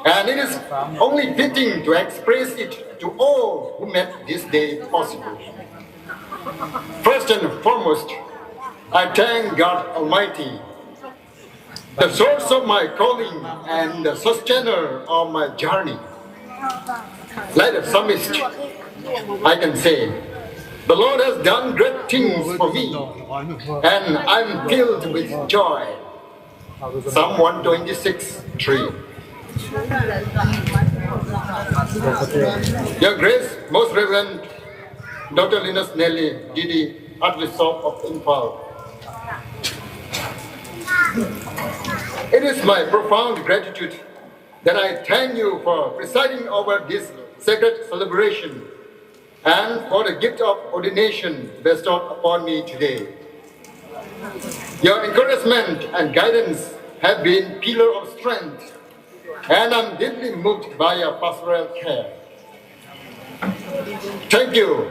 and it is only fitting to express it to all who made this day possible. First and foremost, I thank God Almighty, the source of my calling and the sustainer of my journey. Like the psalmist, I can say, the Lord has done great things for me, and I'm filled with joy. Psalm one twenty-six, three. Your Grace, Most Reverend Doctor Linus Nelly, D D, Archbishop of Imphal. It is my profound gratitude that I thank you for presiding over this sacred celebration and for the gift of ordination bestowed upon me today. Your encouragement and guidance have been pillar of strength, and I'm deeply moved by your pastoral care. Thank you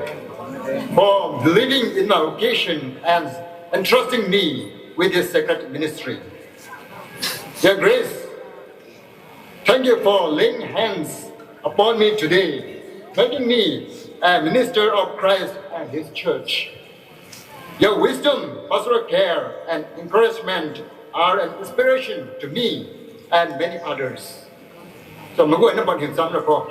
for believing in my vocation and entrusting me with this sacred ministry. Your Grace, thank you for laying hands upon me today, making me a minister of Christ and His church. Your wisdom, pastoral care, and encouragement are an inspiration to me and many others. So, mei guayna bam hin sam ra kho.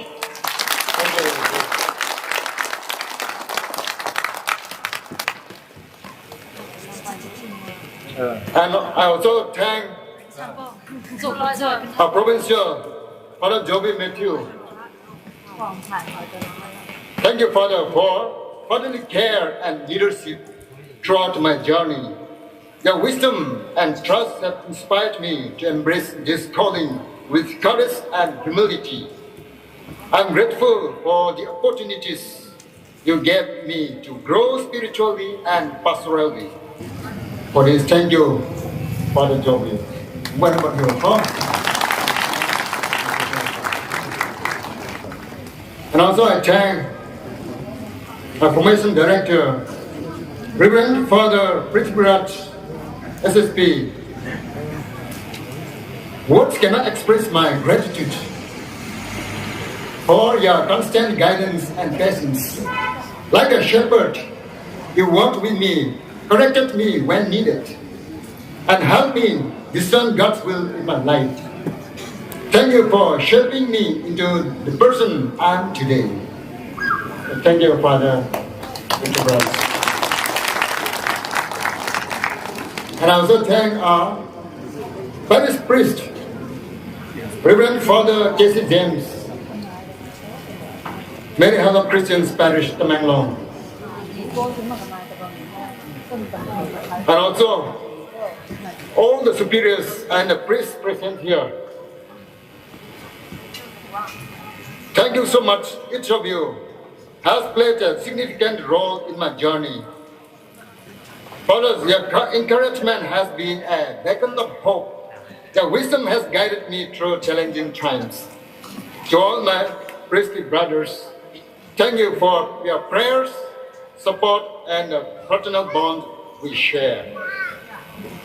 And I also thank our provincial, Father Joby Matthew. Thank you, Father, for fatherly care and leadership throughout my journey. Your wisdom and trust have inspired me to embrace this calling with courage and humility. I'm grateful for the opportunities you gave me to grow spiritually and pastorally. For this, thank you, Father Joby. What about you, huh? And also I thank our formation director, Reverend Father Prithviraj, S S P. Words cannot express my gratitude for your constant guidance and patience. Like a shepherd, you walked with me, corrected me when needed, and helped me discern God's will in my life. Thank you for shaping me into the person I am today. Thank you, Father. Thank you, brothers. And I also thank our parish priest, Reverend Father K C James, Mary Help of Christians Parish, Tamenglong. And also, all the superiors and the priests present here. Thank you so much. Each of you has played a significant role in my journey. Fathers, your encouragement has been a beacon of hope. Your wisdom has guided me through challenging times. To all my priestly brothers, thank you for your prayers, support, and the fraternal bond we share.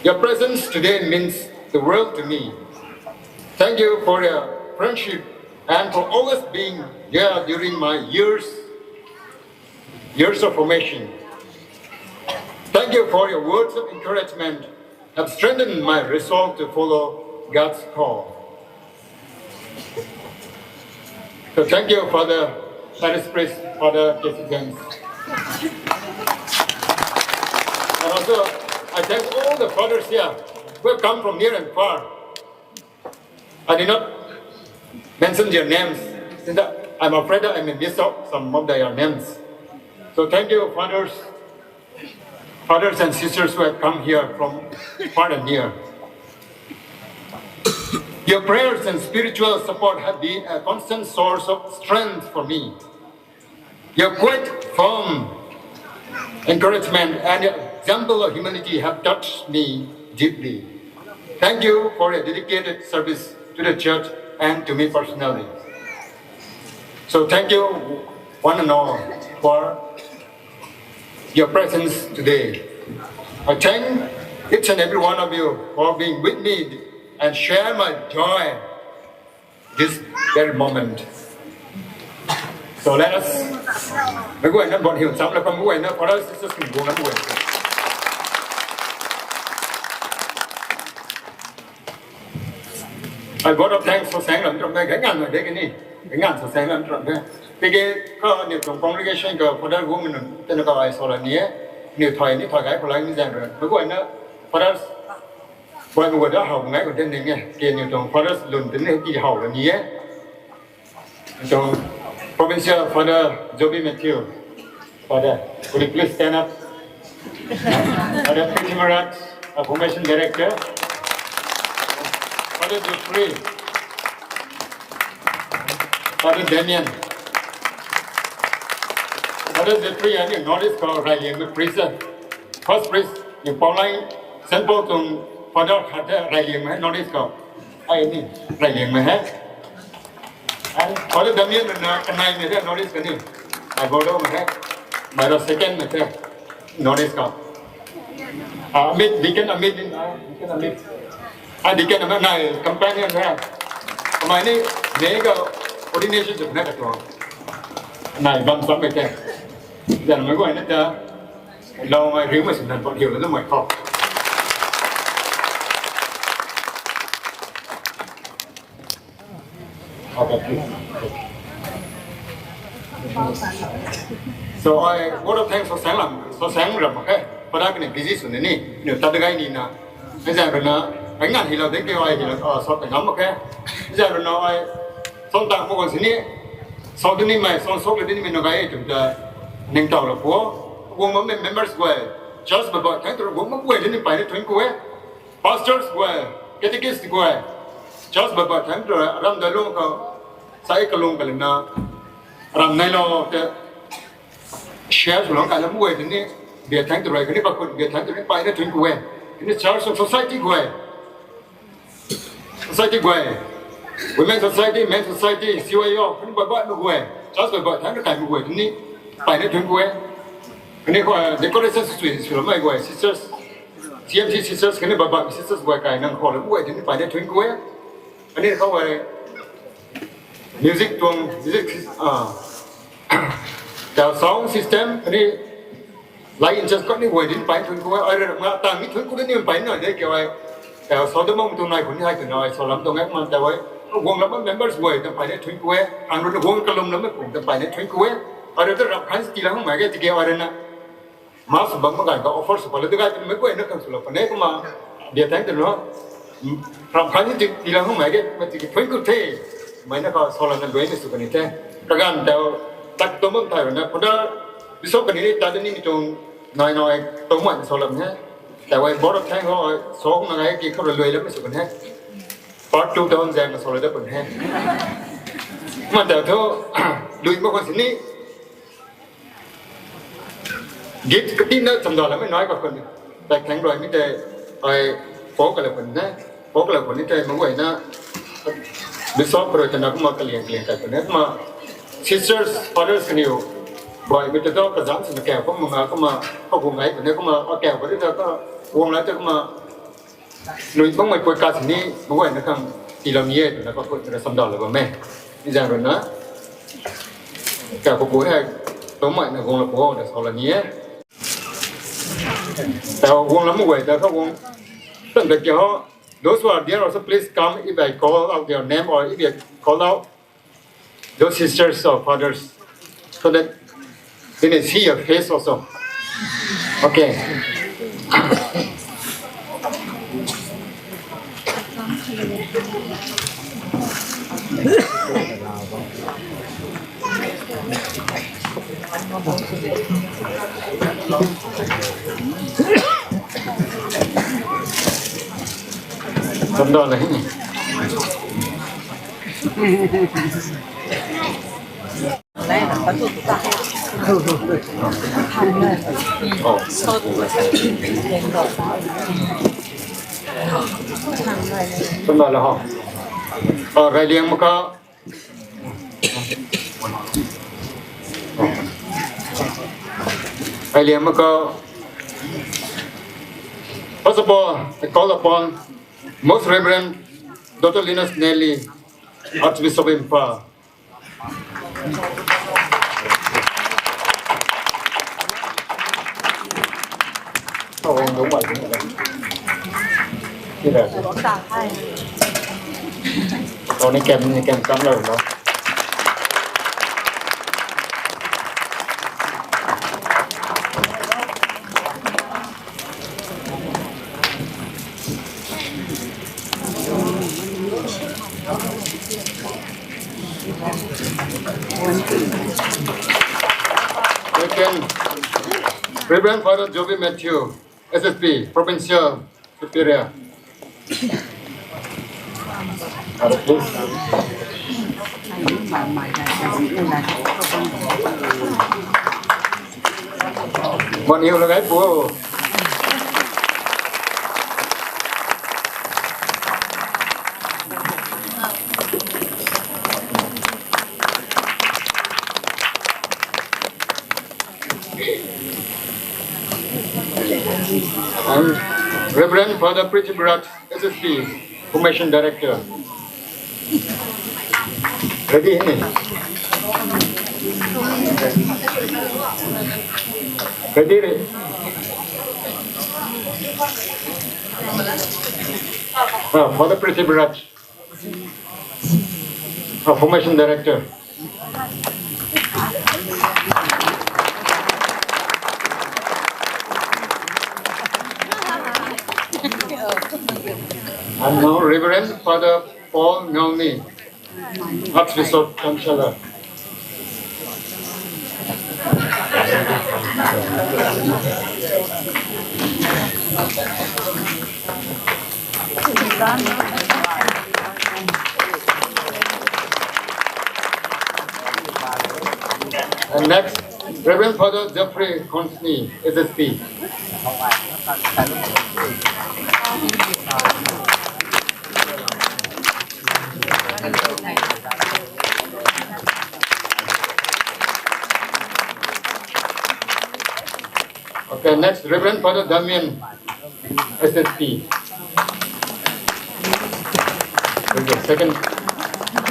Your presence today means the world to me. Thank you for your friendship and for always being there during my years, years of formation. Thank you for your words of encouragement have strengthened my resolve to follow God's call. So thank you, Father Parish Priest, Father K C James. And also, I thank all the fathers here who have come from near and far. I did not mention their names. Since I I'm afraid that I may miss out some of their names. So thank you, fathers, fathers and sisters who have come here from far and near. Your prayers and spiritual support have been a constant source of strength for me. Your quiet, firm encouragement and your example of humility have touched me deeply. Thank you for your dedicated service to the church and to me personally. So thank you one and all for your presence today. I thank each and every one of you for being with me and share my joy this very moment. So let us, mei guayna bot hiu cham la kam mei guayna for us, this is mei guayna. I vote of thanks for sang lam tram mei, gangan na de kani, gangan sa sang lam tram mei. Tiki ka ni tuang congregation ka father woman tena ka ai so la ni e, ni thai ni thai kai phalai ni zang ra. Mei guayna fathers, guay mei guay da hau ngai ko den ning e, ke ni tuang fathers lun tena ki hau la ni e. So, Provincial Father Joby Matthew, Father, could you please stand up? Father Prithviraj, our Formation Director. Father Jeffrey, Father Damien. Father Jeffrey, I think, knowledge ko Railiang mei priest. First priest, you Pauline, Saint Paul tuang Father khat the Railiang mei, knowledge ko. Ai ni, Railiang mei he. Ai, Father Damien na kanai mei the knowledge kani. Ai bodo mei he. Mei ra second mei the knowledge ko. Ah, Amit, Deacon Amit ni, ah, Deacon Amit. Ah, Deacon Amit nai companion the. Kamei ni, mei ka ordination tu na ka tu. Nai bam sam mei the. Zan mei guayna ta. Lou mei riu mei sin nan pat hiu la mei khou. Okay, please. So I vote of thanks for sang lam, for sang lam, okay. Pada kani busy sw ni, ni ta dagai ni na. Ni zan runa, ai ngan hi lou de ke ai hi lou, ah, so ta ngam, okay. Ni zan runa ai, so ta mo kon sini, so de ni mei, so so de ni mei na gai tum ta, ning tau la po. Guang ma members guay, church ba ba, thank you, guang ma guay de ni pai ni thank you e. Pastors guay, catechist guay, church ba ba thank you, ram da lung ka, sai ka lung ka lina, ram nai lou te, share sw lou ka lam guay de ni, bia thank you rui, kani pa kut bia thank you rui, pai na thank you e. Kani church of society guay, society guay, women society, men society, C Y O, kani ba ba nu guay, church ba ba thank you kai mu guay de ni, pai na thank you e. Kani ko, eh, decoration sw sw lou mei guay, sisters, C M C sisters, kani ba ba sisters guay kai nang khou lou guay de ni pai na thank you e. Kani khou ai music tuang, music, ah, the sound system, kani light in charge kani guay din pai thank you e, ai rui na tang ni thank you de ni pai na de ke ai. Tau so de mong tu nai khun ni hai tu nai so lam tuang e man tau e. Guang lam members guay ta pai de thank you e. Ang rui na guang kalum lam kum ta pai de thank you e. Ai rui ta rap khan sti lam hung mai ke ti ke ai rui na. Mas bam ma gan ka offer sw pala tu gai tu mei guay na kan sw la pa ne kumna. Bia thank you no. Ram khan ni ti, ti la hung mai ke, ma ti ki thank you the. Mei na ka so la na guay ni sw kani the. Kaganv tau tak tu mum thai na. Pada biso kani ni ta ni ni tung nai nai tu mai so la he. Tau ai bora thank you so na gai ki khou lui la mei sw kani he. Part two ta hon zang na so la da pun he. Ma tau thu lui ma kon sini. Gift kati na chamdal lam mei nai ka khun. Tai thang rui mi te ai pok ka la khun ne. Pok ka la khun ni te mei guay na. Bishop rui ta na kumna kaliang kaliang kai khun ne. Kumna sisters, fathers kaniw. Guay mi te tu kazanc sw na kau kumna nga kumna ka guang ngai khun ne kumna a kau khun ni ta ka guang la te kumna. Lui bang mei pui ka sini, mei guay na khang tiilou ni e, twna ka pui na samdau la bam e. Ni zang rui na, ka pui pui hei, bang mei na guang la pui na sa la ni e. Tau guang la mei guay ta ka guang. Tan da kia ho, those who are there also, please come if I call out your name or if you call out. Those sisters or fathers, so that they may see your face also. Okay. Tumda la hi ni. Oh. Tumda la ho. Oh, Railiang Maka. Railiang Maka. First of all, I call upon Most Reverend Doctor Linus Nelly, Archbishop of Imphal. Second, Reverend Father Joby Matthew, S S P, Provincial Superior. Mon hiu lagai pu. And Reverend Father Prithviraj, S S P, Formation Director. Ready, eh? Ready, re? Ah, Father Prithviraj. Ah, Formation Director. And now Reverend Father Paul Ngauni, Archbishop Chancellor. And next, Reverend Father Jeffrey Consney, S S P. Okay, next, Reverend Father Damien, S S P. Okay, second,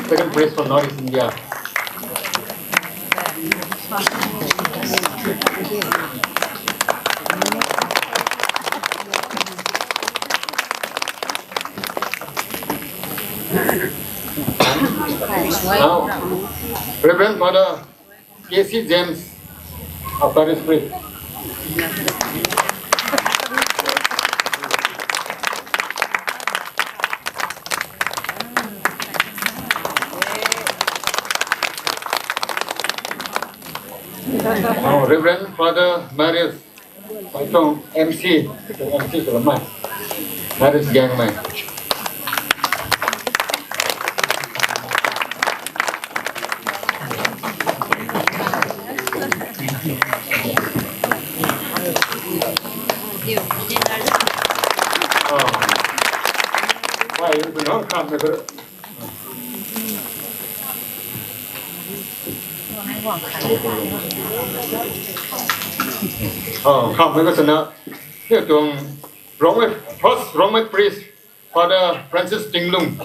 second priest from Northeast India. Now, Reverend Father K C James, a parish priest. Now, Reverend Father Marius, Paitong M C, Paitong M C sw lamei. That is Gangmei. Oh. Why you don't come with her? Oh, come with us now. Here tuang Rongmei, first Rongmei priest, Father Francis Tinglung.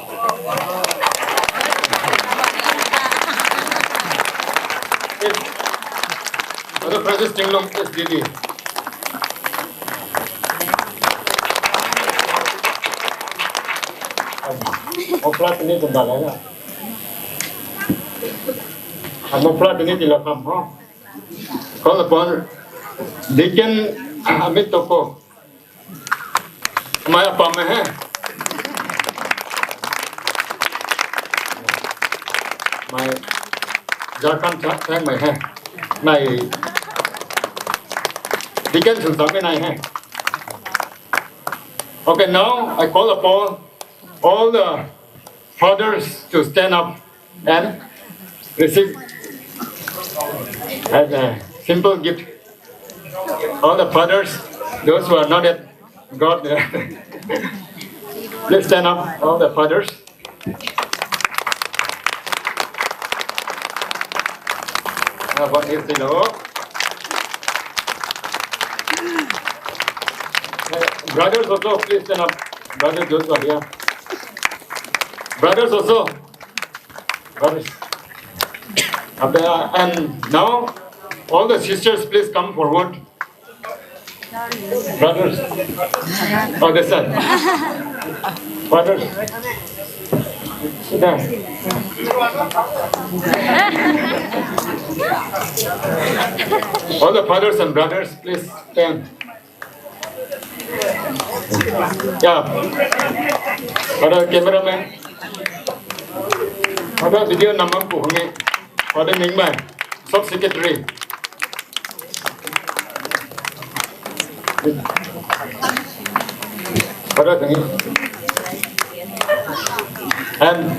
Yes. Father Francis Tinglung, S D D. Muffler tini tumda lana. Muffler tini tila kam ho. Call upon Deacon Amit Toko. Mei apam mei he. Mei Jharkhand tha-, thangmei he. Mei Deacon swn samei nai hei. Okay, now I call upon all the fathers to stand up and receive as a simple gift. All the fathers, those who are not yet got, please stand up, all the fathers. Ah, what is the law? Uh, brothers also, please stand up. Brothers, those who are here. Brothers also. Brothers. Up there. And now, all the sisters, please come forward. Brothers. Oh, this side. Brothers. Sit down. All the fathers and brothers, please stand. Yeah. Father cameraman. Father video namam pu hangi. Father Ningmai, sub secretary. Father Ningmai. And,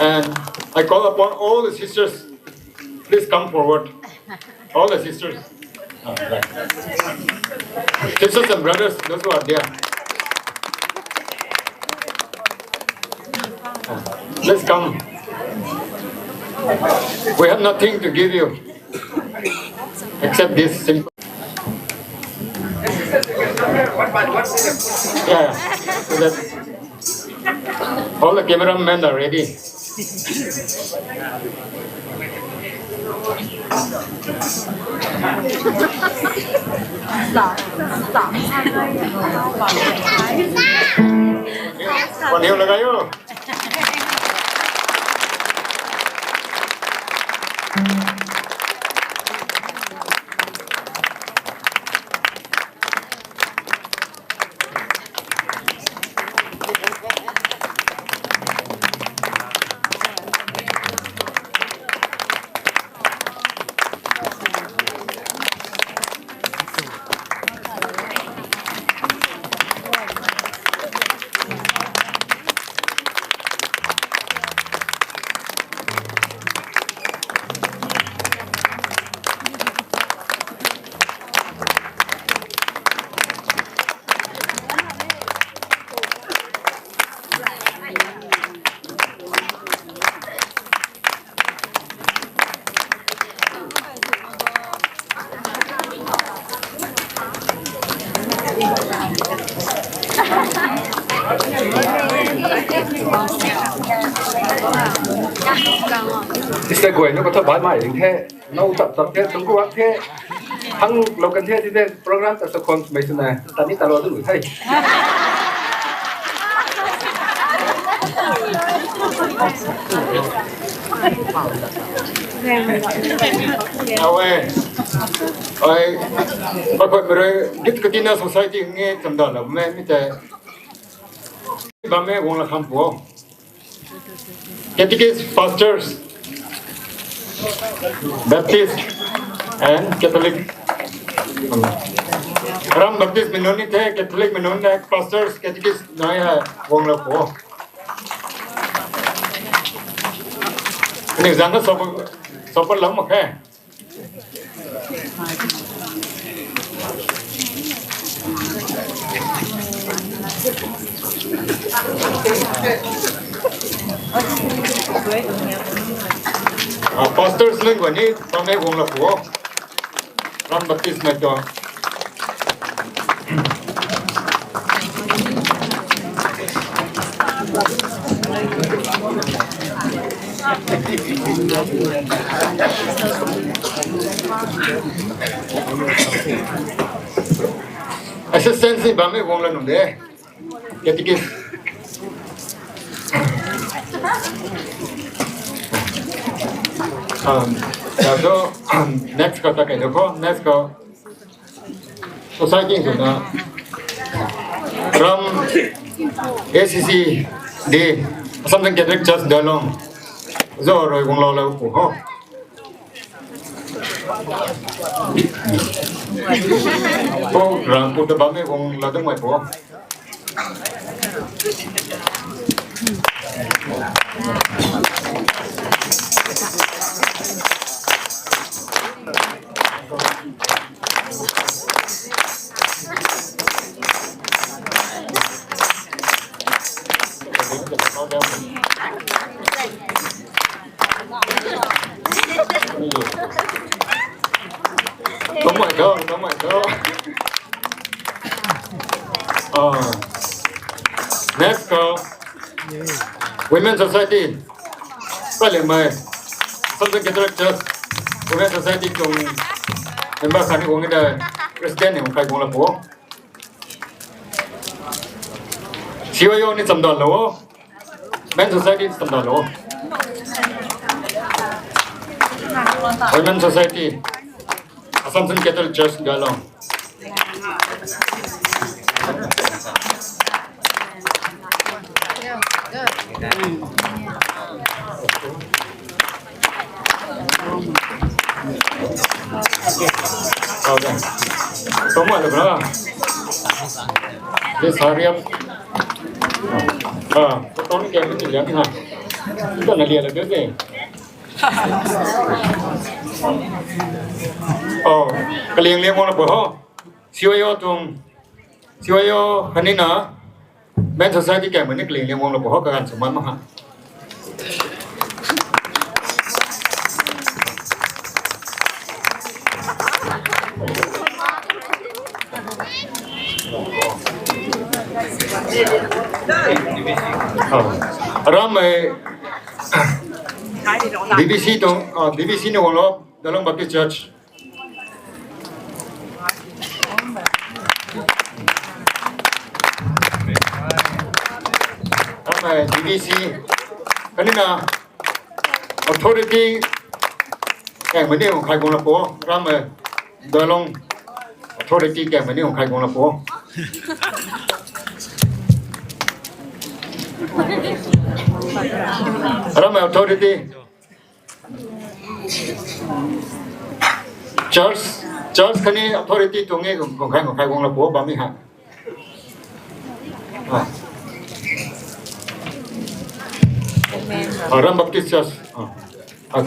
and I call upon all the sisters, please come forward. All the sisters. Ah, right. Sisters and brothers, those who are there. Ah, please come. We have nothing to give you except this simple. Yeah, so that all the cameramen are ready. Kwan hiu lagayo. Ista guay nu katha bai mai ding the, nau tap tap the, tungku wak the, hang lo kan the, tide program ta sa khon mei suna, tani talo tu the. Awe, ai, bakoi mere, git katina society nge chamda la me mi te. Bammei guang la kham pu. Catechist, pastors, Baptist and Catholic. Ram Baptist mei nunc ni the, Catholic mei nunc ni, pastors, catechist nai ha guang la pu. Ni zang ka sop, sop lam mak khe. Ah, pastors leng guay ni, tang e guang la pu. Ram Baptist mei tuang. Assistant si bammei guang la nung de. Catechist. Um, so, next ko ta kai do ko, next ko. Society tu na. Ram A C C D, Assam Catholic Church Dalong. Zo rui guang lo lo pu ho. Pu Rangpu ta bammei guang la dungmei pu. Tungmei tho, tungmei tho. Ah. Next khou Women Society. Kaliangmei Assumption Catholic Church Women Society tuang member khatni guang e de, President ni guang khat guang la pu. C Y O ni chamdalou. Men Society chamdalou. Women Society, Assumption Catholic Church Gailong. Toma le bra. Ye sariam. Ah, photo ni kya ni liang ha. Ito na liang la de. Oh, kaliang liang guang la pu ho. C Y O tuang, C Y O khatni na, Men Society kaliangmei ni kaliang liang guang la pu ho, kaganv sw man mak ha. Oh. Aram mei B B C tuang, ah, B B C ni guang lo, Dalong Baptist Church. Aram mei B B C. Khatni na authority kaliangmei ni guang khat guang la pu. Aram mei Dalong authority kaliangmei ni guang khat guang la pu. Aram mei authority. Church, church khatni authority tuang e guang khat guang khat guang la pu bammei ha. Ah. Ah, Aram Baptist Church. Ah. Ah,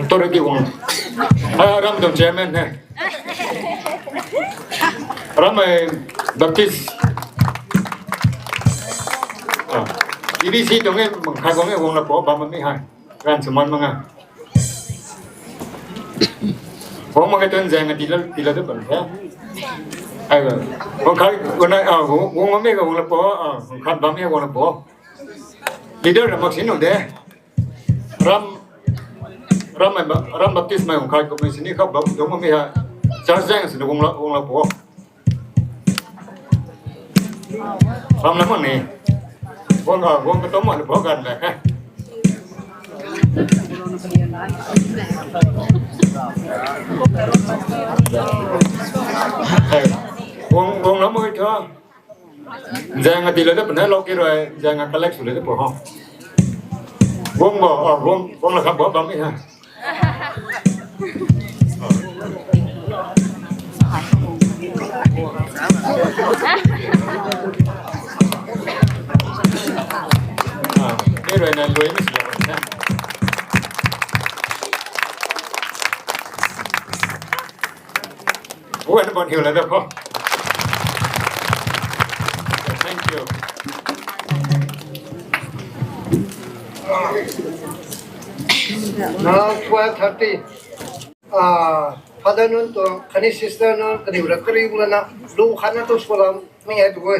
authority guang. Ah, Aram tuang chairman he. Aram mei Baptist. Ah. B B C tuang e guang khat guang e guang la pu bammei ha. Ganv sw man mak ha. Guang mak khe tun zaeng a tila, tila de pan the. Ai, guang khat, guang na, ah, guang, guang mak mei ka guang la pu, ah, guang khat bammei guang la pu. Leader ram mak sin nu de. Aram, Aram mei ba, Aram Baptist mei guang khat kum mei sini kha bam, guang mak mei ha. Church zaeng sini guang la, guang la pu. Bam la mak ni. Guang, ah, guang ka toma le pu ganv la khe. Hey, guang, guang la mak tho. Zaeng a tila de pan he lou ki rui, zaeng a collect sw le de pu ho. Guang bo, ah, guang, guang la kha bo bammei ha. Ah, mi rui na lui ni sila na. Wen bon hiu la da kho. Thank you. Now twelve thirty. Ah, Father nunc tuang, khatni Sister nunc, kaniw ra kariu lana, lu khatna tu sw lam, mi e tu e.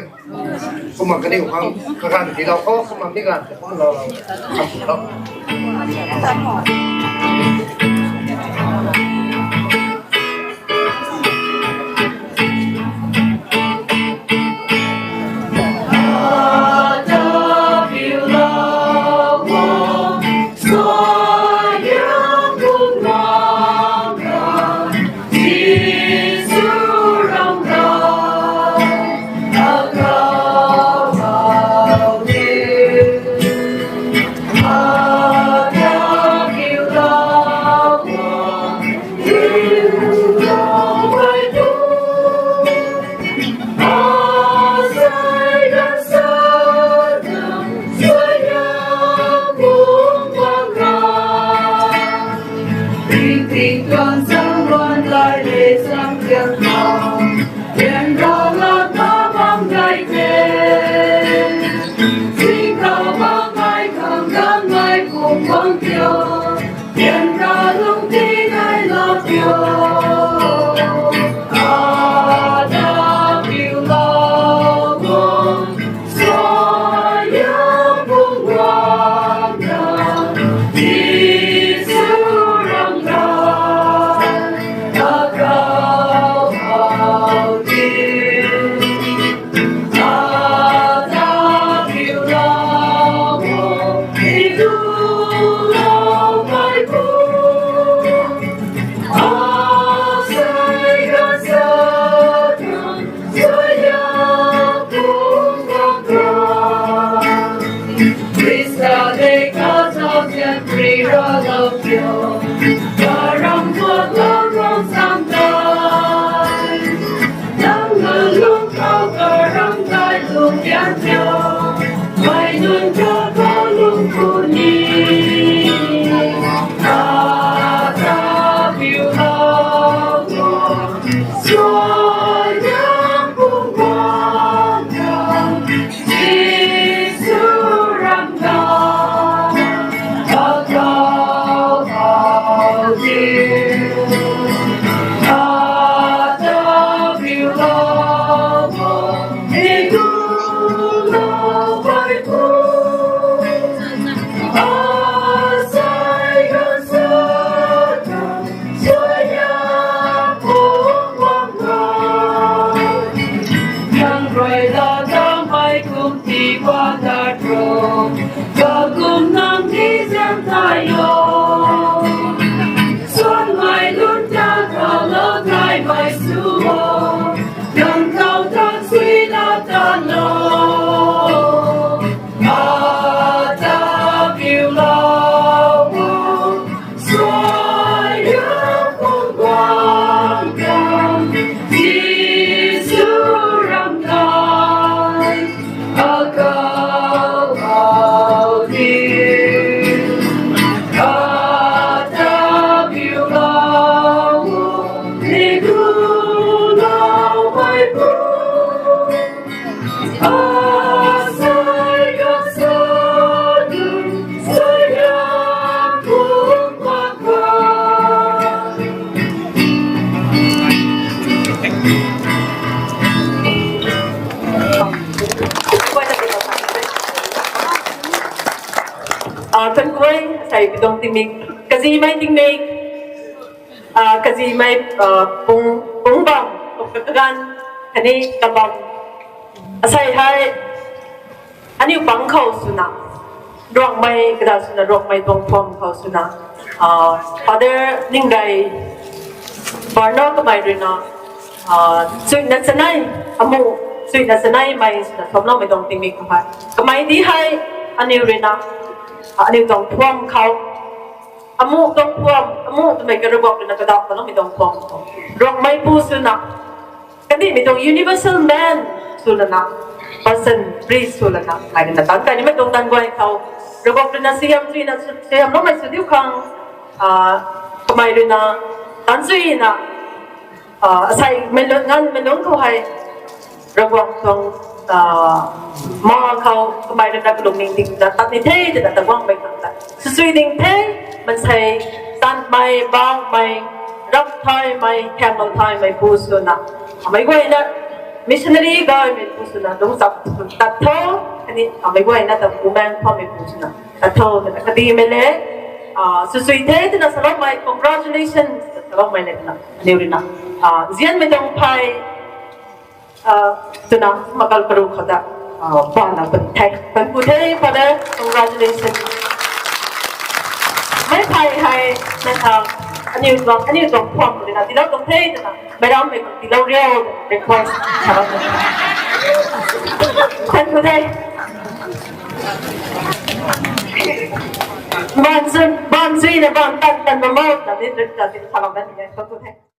Kumna kaniw khang, kaganv tiilou kho, kumna mi ganv tiilou lou. Tingtuang sang luan lai le sang tiang khou, tian rau la ta bam gay te. Sing khou bam gay khang gan gay kung bam tio, tian rau lung ti gay la tio. A ta piu la mo. Khrista de kazauzian pri ralou tio, karam tuat lou rong sam dai. Nang na lung khou karam dai lung tian tio, mei nunc khou lung ku ni. Kata piu lou, Ah, thank you, sai bidong tingmik, kazimei tingmik, ah, kazimei, ah, pung, pung bam, kagan, kani kabam, asai hei, aniu pang khou swna, Ruangmei kada swna, Ruangmei tuang phuam khou swna, ah, Father Ningdai, Barno kamei ruina, ah, suina chanei, amu, suina chanei mei swna somloumei tuang tingmik khou hei. Kamei di hei, aniu ruina, ah, aniu tuang phuam khou, amu tuang phuam, amu twmei ka Ravguangc ruina kadap kaloumei tuang phuam khou. Ruangmei pu swna, kandihmei tuang universal man swlana, person, priest swlana, ai ruina tan, kanimei tuang tan guay khou, Ravguangc ruina siam chuina, siamloumei sw diu khang, ah, kamei ruina, tan chuina, ah, asai mei lung, nganvmei lung khou hei, Ravguangc tuang, ah, ma khou kamei ruina kalung ning ding ta tat ni the, twna ta guangmei khang ta. Swsui ding the, mansei, tanmei, bangmei, rap thaymei, khanglou thaymei pu swna. Amei guayna, missionary gaymei pu swna, lung chap tat tho, kani, amei guayna ta kumang phammei pu swna. Tat tho, twna kadimei le, ah, swsui the, twna saloumei, congratulations, twna saloumei le, twna, aniu ruina. Ah, nzianmei tuang phey, ah, twna, makal karu khou ta, ah, bana pun the. Thank you the, Father, congratulations. Mei phey hei, mei, ah, aniu tuang, aniu tuang phuam ruina, tiilou tuang the, twna. Meic rammei khang tiilou riu, request. Thank you the. Baan chun, baan chuina, baan tan, tan mama, ta di, ta di, ta di, salou na ni, thank you the.